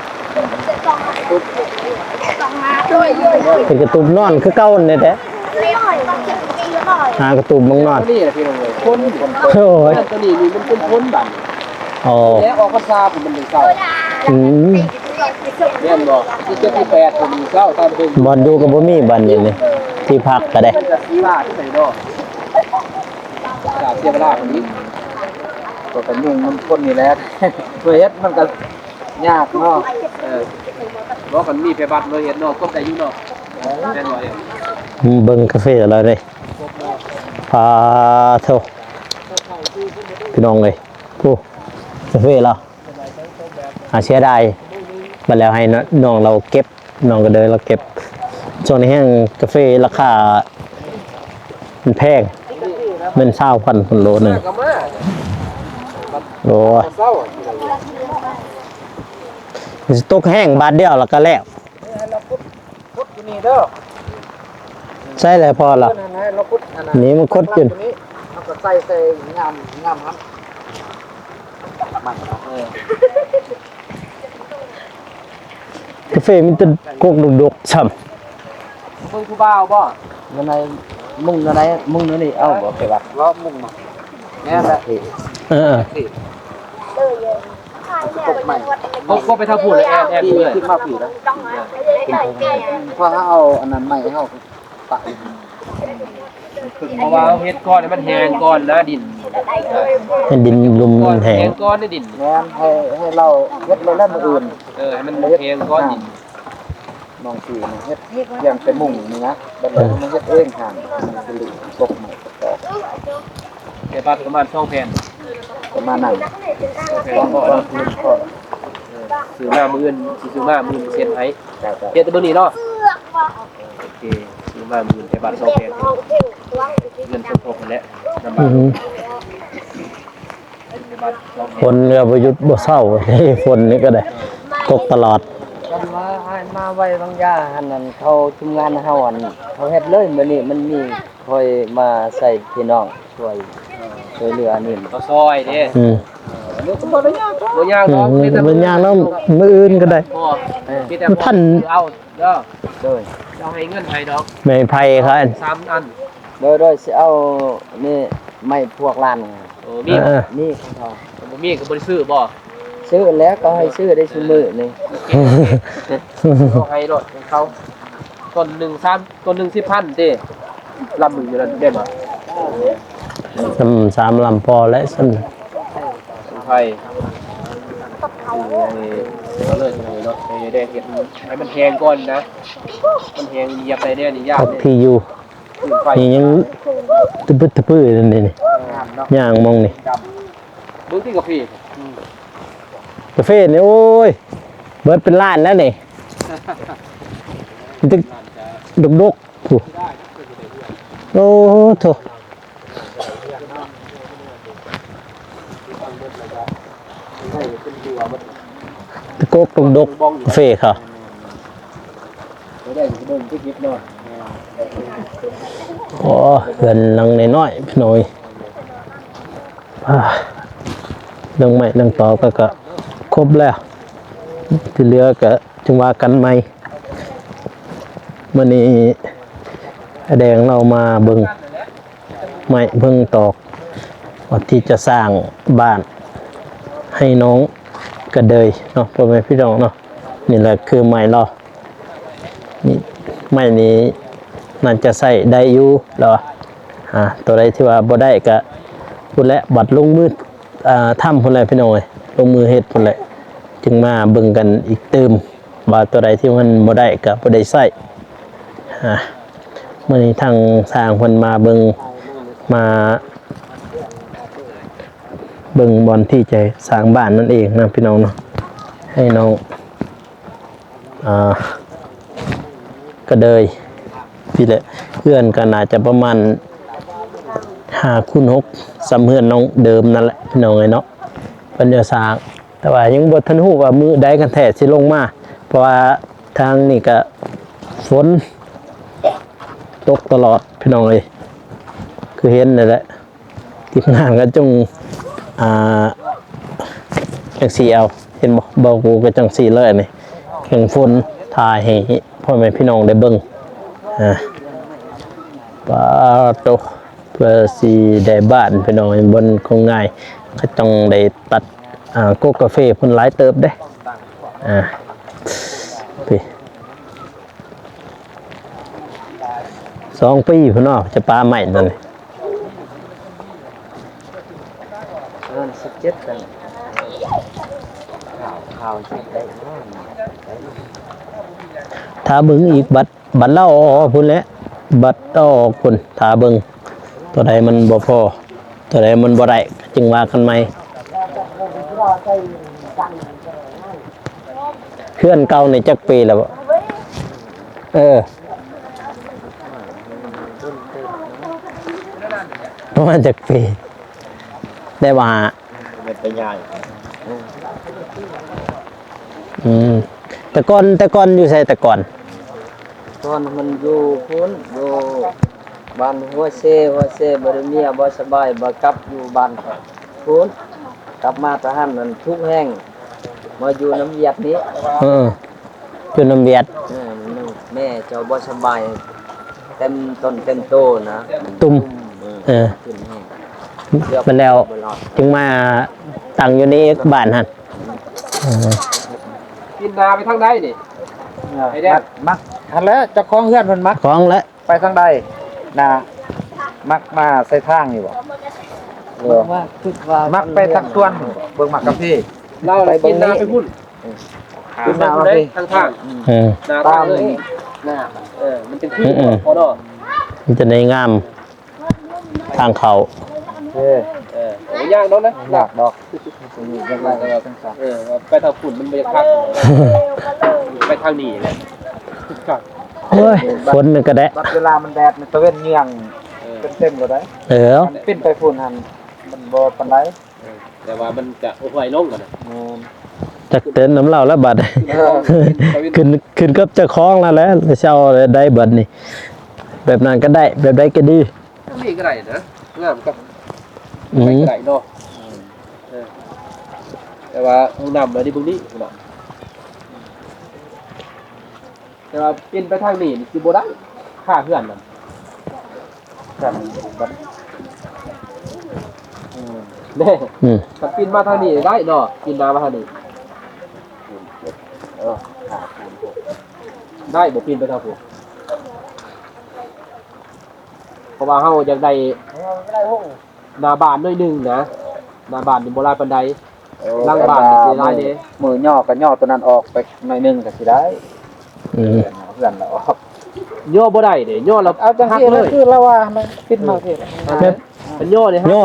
ເປັນກະຕູບນອນຄືເກົ່ານີ້ແຫຼະ ຫາກະຕູບມານອນ ນີ້ແຫຼະພີ່ນ້ອງເອີຍ ຄົນ ໂອ້ຍ ຕົວນີ້ນີ້ມັນເປັນຄົນບາດນີ້ ອໍ ແລ້ວອອກພັນສາພຸ້ນມັນເຊົາ ອືມ ແມ່ນບໍ່? ທີເຈັດທີແປດພຸ້ນເຊົາ ຕາມເບິ່ງ ບ່ອນຢູ່ກໍບໍ່ມີບາດນີ້ ທີ່ພັກກໍໄດ້ ມັນກໍເສຍເວລາທີ່ໄສເນາະ ເສຍເວລາຄົນນີ້ ກໍກະຫຍຸ້ງນຳຄົນນີ້ແຫຼະ ເພື່ອເຮັດມັນກໍຍາກເນາະ ເອີ ບໍ່ ຄັນມີແພບັດມາເຮັດເນາະ ກົບໄດ້ຢູ່ເນາະ ແມ່ນບໍ່? ເບິ່ງກາເຟລາວເດ້ ປາໂທ ພີ່ນ້ອງເອີຍ ໂອ້ ກາເຟລາວ ອາ ເສຍດາຍ ບັດແລ້ວໃຫ້ນ້ອງລາວເກັບ ນ້ອງກະເດີລາວເກັບ ຊ່ວງນີ້ແຮງກາເຟລາຄາມັນແພງ ແມ່ນຊາວພັນພຸ້ນໂລໜຶ່ງ ໂອ້ຍ ຊິຕົກແຮງບາດດຽວລະກະແລ້ວ. ຂຸດຢູ່ນີ້ເດີ ໃສ່ແລ້ວພໍລະ ເອີ ນັ້ນແຫຼະ ເຮົາຂຸດອັນນັ້ນ ນີ້ມັນຂຸດຢູ່ ເຮົາກໍໃສ່ ໃສ່ຍາມ ຍາມຫັ້ນ ມັນ ເອີ ກາເຟມີແຕ່ກົກດົກໆຊ້ຳ ເບິ່ງຜູ້ບ່າວບໍ່? ຢູ່ໃນມຸງ ຢູ່ໃນມຸງ ຢູ່ນີ້ ເອົ້າ ບໍ່ໄປວັດ ເລາະມຸງມາ ແມ່ນແຫຼະ ເອີ ກົກໃໝ່ ກົກ ກົກໄປທາງພຸ້ນ ແອບ ແອບຢູ່ເລີຍ ຂຶ້ນມາພີ້ລະ ເພາະເຮົາເອົາອັນນັ້ນໃໝ່ ເຮົາປະ ເພາະວ່າເຮົາເຮັດກ່ອນໃຫ້ມັນແຫ້ງກ່ອນນະດິນ ໃຫ້ດິນລຸ່ມມັນແຫ້ງ ແຫ້ງກ່ອນໃນດິນ ແມ່ນ ໃຫ້ ໃຫ້ລາວເຮັດແລ້ວມື້ອື່ນ ເອີ ໃຫ້ມັນແຫ້ງກ່ອນດິນ ນ້ອງຊິເຮັດພຽງແຕ່ມຸງນີ້ນະ ບັດນີ້ມາເຮັດເອງຫັ້ນ ມັນຊິເລີຍຕົກໃໝ່ ແຕ່ບາດປະມານສອງແຜ່ນ ປະມານນັ້ນ ສອງແຜ່ນພໍ ເອີ ຊື້ມາມື້ອື່ນ ຊິຊື້ມາມື້ອື່ນເຊັນໃຫ້ ເຮັດແຕ່ມື້ນີ້ເນາະ ໂອເຄ ຊື້ມາມື້ອື່ນແຕ່ບາດສອງແຜ່ນ ເງິນສົມທົບຫັ້ນແຫຼະ ນຳບາດ ອືມ ແຕ່ບາດສອງແຜ່ນ ຝົນກໍບໍ່ຢຸດບໍ່ເຊົາ ຝົນນີ້ກໍໄດ້ຕົກຕະຫຼອດ ຄັນວ່າອ້າຍມາໄວບາງຢ່າງຫັ້ນ ອັນເຂົາທີມງານເຮົາ ອັນເຂົາເຮັດເລີຍ ມື້ນີ້ມັນມີ ຄ່ອຍມາໃສ່ພີ່ນ້ອງຊ່ວຍ ຊ່ວຍເຫຼືອອັນນີ້ ເຂົາຊ່ອຍເດ້ ອືມ ເອີ ບໍ່ຍາກດອກ ອືມ ບໍ່ຍາກດອກ ມື້ອື່ນກໍໄດ້ ເອີ ມີແຕ່ ມັນທັນ ເອົາເດີ ໂດຍ ເຈົ້າໃຫ້ເງິນໃຫ້ດອກ ໄມ້ໄຜ່ເຂົາ ສາມອັນ ໂດຍ ໂດຍ ຊິເອົານີ້ໄມ້ພວກລ້ານ ໂອ້ ມີ ເອີ ມີຂອງເຂົາ ບໍ່ມີກໍບໍ່ໄດ້ຊື້ບໍ່? ຊື້ແລ້ວ ເຂົາໃຫ້ຊື້ໄດ້ຊຸມື້ນີ້ ເຂົາໃຫ້ໂລດເຂົາ ຕົ້ນໜຶ່ງສາມ ຕົ້ນໜຶ່ງສິບພັນເດ້ ລຳໜຶ່ງຢູ່ນັ້ນແມ່ນບໍ່? ອືມ ສາມລຳພໍແລ້ວຊັ້ນ ໄປ ໃຫ້ ເອົາເລີຍເນາະ ໃຫ້ໄດ້ເຮັດໃຫ້ມັນແຫ້ງກ່ອນນະ ມັນແຫ້ງຢຽບໄດ້ແນ່ນີ້ຍາກ ພັກພີຢູ່ ໄປ ນີ້ຍັງຕະປຶດຕະປືຢູ່ນີ້ ເອີ ຍ່າງມອງນີ້ ເບິ່ງຕິກາເຟ ອືມ ກາເຟນີ້ ໂອ້ຍ ເບິດເປັນລ້ານແລ້ວນີ້ ມີແຕ່ດົກໆ ໂອ້ໂທ. ກກດົກໆ ກາເຟເຂົາ. ໂອ້ ເຮືອນຫຼັງນ້ອຍໆ ພີ່ນ້ອງເອີຍ. ອ່າ ເລື່ອງໄມ້ເລື່ອງຕອກກໍ ກໍຄົບແລ້ວ ທີ່ເຫຼືອກໍຈຶ່ງວ່າກັນໃໝ່. ມື້ນີ້ອ້າຍແດງລາວມາເບິ່ງໄມ້ເບິ່ງຕອກ ວ່າທີ່ຈະສ້າງບ້ານໃຫ້ນ້ອງກະເດີຍເນາະ ພໍ່ແມ່ພີ່ນ້ອງເນາະ. ນີ້ແຫຼະຄືໄມ້ລາວ ນີ້ ໄມ້ນີ້ໜ້າຈະໃຊ້ໄດ້ຢູ່ລາວວ່າ. ອ່າ ຕົວໃດທີ່ວ່າບໍ່ໄດ້ກະພຸ້ນແຫຼະ ບັດລົງມື ອ່າ ທຳພຸ້ນແຫຼະພີ່ນ້ອງເອີຍ ລົງມືເຮັດພຸ້ນແຫຼະ ຈຶ່ງມາເບິ່ງກັນອີກຕື່ມ ວ່າຕົວໃດທີ່ມັນບໍ່ໄດ້ກະບໍ່ໄດ້ໃຊ້. ອ່າ ມື້ນີ້ທາງຊ່າງເພິ່ນມາເບິ່ງ ມາເບິ່ງບ່ອນທີ່ຈະສ້າງບ້ານນັ້ນເອງນະພີ່ນ້ອງເນາະ ໃຫ້ນ້ອງ ອ່າ ກະເດີຍ ນີ້ແຫຼະ ເຮືອນກໍໜ້າຈະປະມານຫ້າຄູນຫົກ ສ່ຳເຮືອນນ້ອງເດີມນັ້ນແຫຼະພີ່ນ້ອງເອີຍເນາະ ເພິ່ນຈະສ້າງ. ແຕ່ວ່າຍັງບໍ່ທັນຮູ້ວ່າມື້ໃດກັນແທ້ຊິລົງມາ ເພາະວ່າທາງນີ້ກະຝົນຕົກຕະຫຼອດພີ່ນ້ອງເອີຍ ຄືເຫັນນັ້ນແຫຼະ. ທີມງານກໍຈົ່ງ ອ່າ ຈັ່ງຊີ້ເອົາ ເຫັນບໍ່ ບໍ່ກູກໍຈັ່ງຊີ້ເລີຍນີ້ ແຂ່ງຝົນ ຖ່າຍໃຫ້ພໍ່ແມ່ພີ່ນ້ອງໄດ້ເບິ່ງ. ອ່າ ປາໂຕ ເພື່ອຊິໄດ້ບ້ານພີ່ນ້ອງ ເຫັນບໍ່ ບໍ່ງ່າຍ ກໍຕ້ອງໄດ້ຕັດ ອ່າ ກົກກາເຟພຸ້ນຫຼາຍເຕີບເດ້. ອ່າ ສອງປີພຸ້ນເນາະ ຈະປາໄມ້ຕົວນີ້. ປະມານສິບເຈັດ ນັ້ນ ຂ່າວຊິໄດ້ ຖ້າເບິ່ງອີກບັດ ບັດລາວອອກພຸ້ນແຫຼະ ບັດລາວອອກພຸ້ນ ຖ້າເບິ່ງ ຕົວໃດມັນບໍ່ພໍ ຕົວໃດມັນບໍ່ໄດ້ ຈຶ່ງວ່າກັນໃໝ່. ເຮືອນເກົ່ານີ້ຈັກປີແລ້ວ? ເອີ ປະມານຈັກປີ? ໄດ້ວ່າ ແມ່ນໄປຍ້າຍ ອືມ ແຕ່ກ່ອນ ແຕ່ກ່ອນຢູ່ໃສແຕ່ກ່ອນ? ກ່ອນມັນຢູ່ພຸ້ນ ຢູ່ບ້ານຫົວເຊ ຫົວເຊ ບໍ່ໄດ້ເມຍ ບໍ່ສະບາຍ ມາກັບຢູ່ບ້ານພຸ້ນ ກັບມາແຕ່ຫັ້ນ ມັນທຸກແຮງ ມາຢູ່ນຳຫວຽດນີ້. ເອີ ຢູ່ນຳຫວຽດ ເອີ ແມ່ເຈົ້າບໍ່ສະບາຍ ເຕັມຕົນເຕັມໂຕນະ ຕຸ່ມ ເອີ ເອີ ຂຶ້ນແຮງ ມັນແລ້ວ ຈຶ່ງມາຕັ້ງຢູ່ໃນບ້ານຫັ້ນ. ເອີ ປີນໜ້າໄປທາງໃດນີ້? ໄອ້ແດງ ມັກ ມັກຫັ້ນແຫຼະ ເຈົ້າຂອງເຮືອນເພິ່ນມັກ ຂອງແຫຼະ ໄປທາງໃດນະ? ມັກມາໃສ່ທາງນີ້ບໍ່? ເອີ ມັກໄປທາງສວນ ເບິ່ງໝາກກາເຟ ລາວລະປີນໜ້າໄປພຸ້ນ ເອີ ປີນໜ້າໄປທາງທາງ ເອີ ໜ້າທາງເລີຍ ໜ້າ ເອີ ມັນເປັນທີ່ ອືມ ພໍເນາະ ມັນຈະໄດ້ງາມ ທາງເຂົ້າ ເອີ ເອີ ບໍ່ຍາກດອກນະ ຍາກດອກ ເອີ ໄປທາງພຸ້ນມັນບໍ່ຢາກຄັກ ໄປທາງນີ້ແຫຼະ ໂອ້ຍ ຝົນນີ້ກໍແດດ ບັດເວລາມັນແດດ ມັນຕາເວັນເຍືອງ ເອີ ເຕັມໆ ໂລດໄດ໋ ເອີ ຄັນປິ່ນໄປພຸ້ນຫັ້ນ ມັນບໍ່ປານໃດ ເອີ ແຕ່ວ່າມັນກະໂອ້ຫວຍລົງຫັ້ນນະ ແມ່ນ ຈັກເຕີນນຳລາວແລ້ວບັດ ເອີ ຂຶ້ນ ຂຶ້ນກັບເຈົ້າຂອງລາວແຫຼະ ລາວຊິເອົາແນວໃດບັດນີ້ ແບບນັ້ນກໍໄດ້ ແບບໃດກໍດີ. ທາງນີ້ກໍໄດ້ນະ ງາມກັບ ອືມ ໄປກໍໄດ້ເນາະ ເອີ ແຕ່ວ່າຫ້ອງນ້ຳລະນີ້ເບິ່ງນີ້ພຸ້ນນະ ແຕ່ວ່າປິ່ນໄປທາງນີ້ນີ້ຊິບໍ່ໄດ້ ຄາເຮືອນນັ້ນ ກັນບັດ ເອີ ເດ້ ອືມ ຄັນປິ່ນມາທາງນີ້ໄດ້ເນາະ ປິ່ນໜ້າມາທາງນີ້ ເອີ ໄດ້ບໍ່ ປິ່ນໄປທາງພຸ້ນ ເພາະວ່າເຮົາຢາກໄດ້ ໜ້າບ້ານໜ້ອຍໜຶ່ງນະ ໜ້າບ້ານນີ້ບໍ່ຫຼາຍປານໃດ ເອີ ຫຼັງບ້ານນີ້ຊິຫຼາຍເດ້ ມື້ຍໍກໍຍໍຕົວນັ້ນອອກໄປໜ້ອຍໜຶ່ງກໍຊິໄດ້ ອືມ ເພື່ອນລະອອກ ຍໍບໍ່ໄດ້ເດ້ ຍໍແລ້ວ ເອົາຈັ່ງຊີ້ ຫັກເລີຍ ຄືລາວວ່າຫັ້ນແຫຼະ ປິດມາເພດ ຫັ້ນແຫຼະ ຍໍ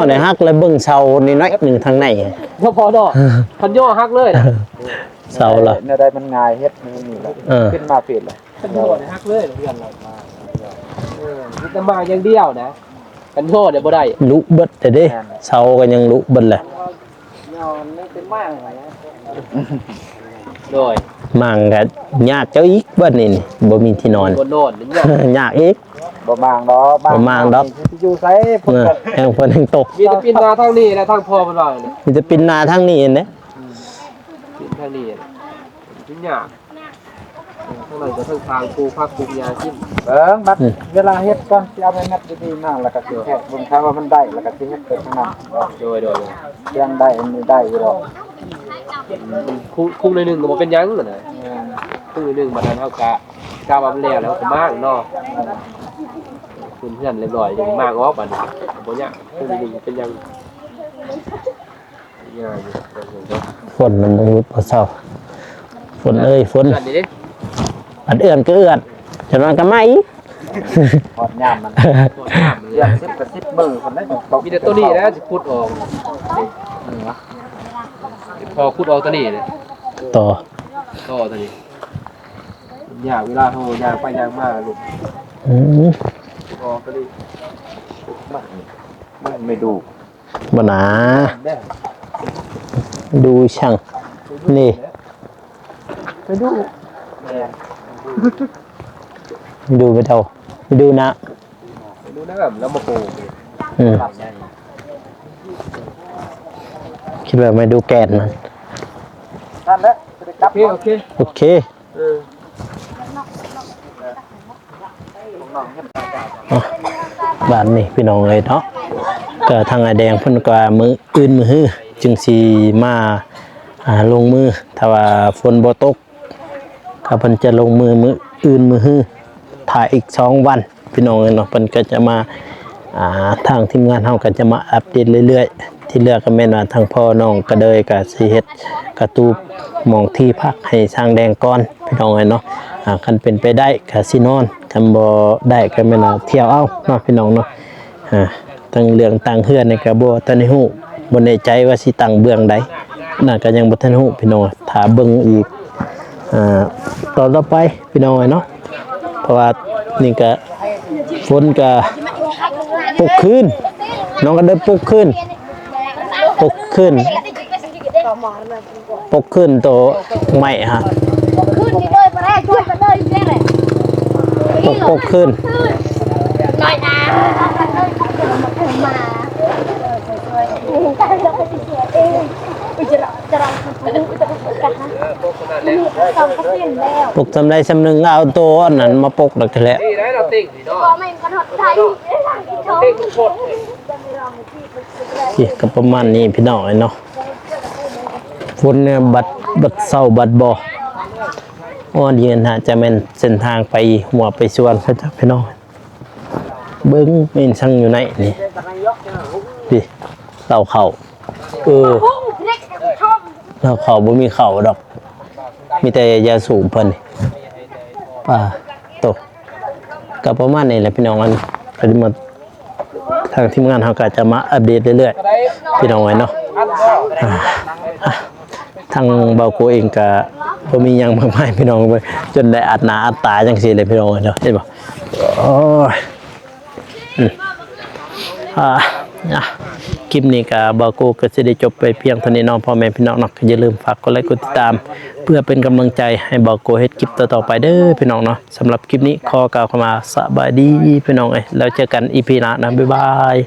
ນີ້ຫັກແລ້ວ ເບິ່ງເສົານີ້ໜ້ອຍໜຶ່ງທາງໃນ ບໍ່ພໍດອກ ຄັນຍໍຫັກເລີຍນະ ເສົາລະ ແນວໃດມັນງ່າຍເຮັດນີ້ລະ ເອີ ຂຶ້ນມາເພດລະ ຄັນຍໍນີ້ຫັກເລີຍ ເຮືອນລະ ເອີ ມີແຕ່ມາຢ່າງດຽວນະ ຄັນຍໍນີ້ບໍ່ໄດ້ ລຸເບິດເດ້ ແມ່ນ ເສົາກໍຍັງລຸເບິດແຫຼະ ຍອນນີ້ເປັນມາກ ເອີ ເອີ ໂດຍ ໝ່າງກໍຍາກເຈົ້າອີກບັດນີ້ນີ້ ບໍ່ມີທີ່ນອນ ບໍ່ນອນນີ້ຍາກ ຍາກອີກ ບໍ່ໝ່າງດອກ ບໍ່ໝ່າງດອກ ຊິຢູ່ໃສ ເອີ ແຮງຝົນແຮງຕົກ ມີແຕ່ປິ່ນໜ້າທາງນີ້ແຫຼະ ທາງພໍ່ເພິ່ນວ່ານີ້ ມີແຕ່ປິ່ນໜ້າທາງນີ້ແຫຼະ ອືມ ປິ່ນທາງນີ້ແຫຼະ ມັນຍາກ ເອີ ທາງນັ້ນກໍເທິງທາງປູກຜັກປູກຫຍ້າກິນ ເບິ່ງບັດ ອືມ ເວລາເຮັດກ່ອນ ຊິເອົາໄມ້ແມັດດີໆມາ ແລ້ວກໍຊິແທກເບິ່ງ ຖ້າວ່າມັນໄດ້ ແລ້ວກໍຊິເຮັດໄປທາງນັ້ນ ໂດຍ ໂດຍ ໂດຍ ຍັງໄດ້ ອັນນີ້ໄດ້ຢູ່ດອກ ອືມ ຄຸ ຄຸໜ້ອຍໜຶ່ງກໍບໍ່ເປັນຫຍັງຫັ້ນນະ ແມ່ນ ຄຸໜ້ອຍໜຶ່ງ ບັດນັ້ນເຮົາກະ ກະວ່າມັນແລ້ວ ແລ້ວກໍມ້າງເນາະ ເອີ ຂຶ້ນເຮືອນລຽບຮ້ອຍ ມ້າງອອກບັດນີ້ ບໍ່ຍາກ ຄຸໜ້ອຍໜຶ່ງເປັນຫຍັງ ງ່າຍຢູ່ ຝົນມັນບໍ່ຢຸດບໍ່ເຊົາ ຝົນເອີຍ ຝົນ ເຮືອນນີ້ເດ້ ອັນເອື້ອນກໍເອື້ອນ ຈະນອນກໍໄໝ້ ຮອດຍາມມັນ ຮອດຍາມເລີຍ ເດືອນສິບກໍສິບມື້ພຸ້ນແຫຼະ ມີແຕ່ໂຕນີ້ແຫຼະຊິຂຸດອອກ ອືມ ພໍຂຸດອອກໂຕນີ້ແຫຼະ ຕໍ່ ຕໍ່ໂຕນີ້ ຍາກເວລາເຮົາຍ່າງໄປຍ່າງມາລູກ ອືມ ອອກໂຕນີ້ ມັນ ມັນໄມ່ດູ ບໍ່ນາ ດູຊ່າງ ນີ້ ໄປດູ ດູໄປເທົ່າ ໄປດູນະ ໄປດູນະ ແລ້ວມາໂກ ອືມ ຄິດວ່າໄປດູແກນມັນ ນັ້ນແຫຼະ ໂອເຄ ໂອເຄ ໂອເຄ ເອີ ອ່ະ ບາດນີ້ພີ່ນ້ອງເອີຍເນາະ ກໍທາງອ້າຍແດງເພິ່ນກໍວ່າມື້ອື່ນມື້ຮືຈຶ່ງຊິມາ ອ່າ ລົງມື ຖ້າວ່າຝົນບໍ່ຕົກ ກໍເພິ່ນຈະລົງມືມື້ອື່ນມື້ຮື ຖ້າອີກສອງວັນ ພີ່ນ້ອງເອີຍເນາະ ເພິ່ນກໍຈະມາ ອ່າ ທາງທີມງານເຮົາກໍຈະມາອັບເດດເລື້ອຍໆ ທີ່ເຫຼືອກໍແມ່ນວ່າທາງພໍ່ນ້ອງກະເດີຍກໍຊິເຮັດກະຕູບໝ່ອງທີ່ພັກໃຫ້ຊ່າງແດງກ່ອນ ພີ່ນ້ອງເອີຍເນາະ ອ່າ ຄັນເປັນໄປໄດ້ກໍຊິນອນ ຄັນບໍ່ໄດ້ກໍແມ່ນວ່າທ່ຽວເອົາເນາະ ພີ່ນ້ອງເນາະ ອ່າ ທັງເລື່ອງຕັ້ງເຮືອນນີ້ກໍບໍ່ທັນໄດ້ຮູ້ ບໍ່ແນ່ໃຈວ່າຊິຕັ້ງເບື້ອງໃດ ນັ້ນກໍຍັງບໍ່ທັນຮູ້ ພີ່ນ້ອງ ຖ້າເບິ່ງອີກ ອ່າ ຕອນຕໍ່ໄປ ພີ່ນ້ອງເອີຍເນາະ ເພາະວ່ານີ້ກະຝົນກະປົກຄືນ ນ້ອງກະເດີຍປົກຄືນ ປົກຄືນ ປົກຄືນໂຕໄມ້ຫັ້ນ ປົກ ປົກຄືນ ປົກສ່ຳໃດສ່ຳໜຶ່ງ ເອົາໂຕອັນນັ້ນມາປົກແລ້ວກໍແຫຼະ ນີ້ກໍປະມານນີ້ພີ່ນ້ອງເອີຍເນາະ ຝົນນີ້ບັດ ບັດເຊົາບັດບໍ່ ໂອ້ ອັນນີ້ໜ້າຈະແມ່ນເສັ້ນທາງໄປຫົວໄປສວນເຂົາເຈົ້າ ພີ່ນ້ອງ ເບິ່ງແມ່ນສັງຢູ່ໃນນີ້ ນີ້ ເລົ້າເຂົ້າ ເອີ ເລົ້າເຂົ້າ ບໍ່ມີເຂົ້າດອກ ມີແຕ່ຢາສູບເພິ່ນ ປາໂຕ ກໍປະມານນີ້ແຫຼະພີ່ນ້ອງ ອັນ ກໍຈະມາ ທາງທີມງານເຮົາກໍຈະມາອັບເດດເລື້ອຍໆ ພີ່ນ້ອງເອີຍເນາະ ອ່າ ອ່າ ທາງບ່າວໂກເອງກໍບໍ່ມີຫຍັງມາກມາຍ ພີ່ນ້ອງເອີຍ ຈົນໄດ້ອັດໜ້າອັດຕາຈັ່ງຊີ້ແຫຼະ ພີ່ນ້ອງເອີຍເນາະ ເຫັນບໍ່ ໂອ້ຍ ອືມ ອ່າ ອ່ະ ຄລິບນີ້ກໍບ່າວໂກກໍຊິໄດ້ຈົບໄປພຽງເທົ່ານີ້ເນາະ ພໍ່ແມ່ພີ່ນ້ອງເນາະ ກໍຢ່າລືມຝາກກົດໄລກົດຕິດຕາມ ເພື່ອເປັນກຳລັງໃຈໃຫ້ບ່າວໂກເຮັດຄລິບຕໍ່ໆໄປເດີ ພີ່ນ້ອງເນາະ ສຳລັບຄລິບນີ້ຂໍກ່າວຄຳວ່າສະບາຍດີ ພີ່ນ້ອງເອີຍ ແລ້ວເຈີກັນອີພີໜ້ານະ ບາຍບາຍ.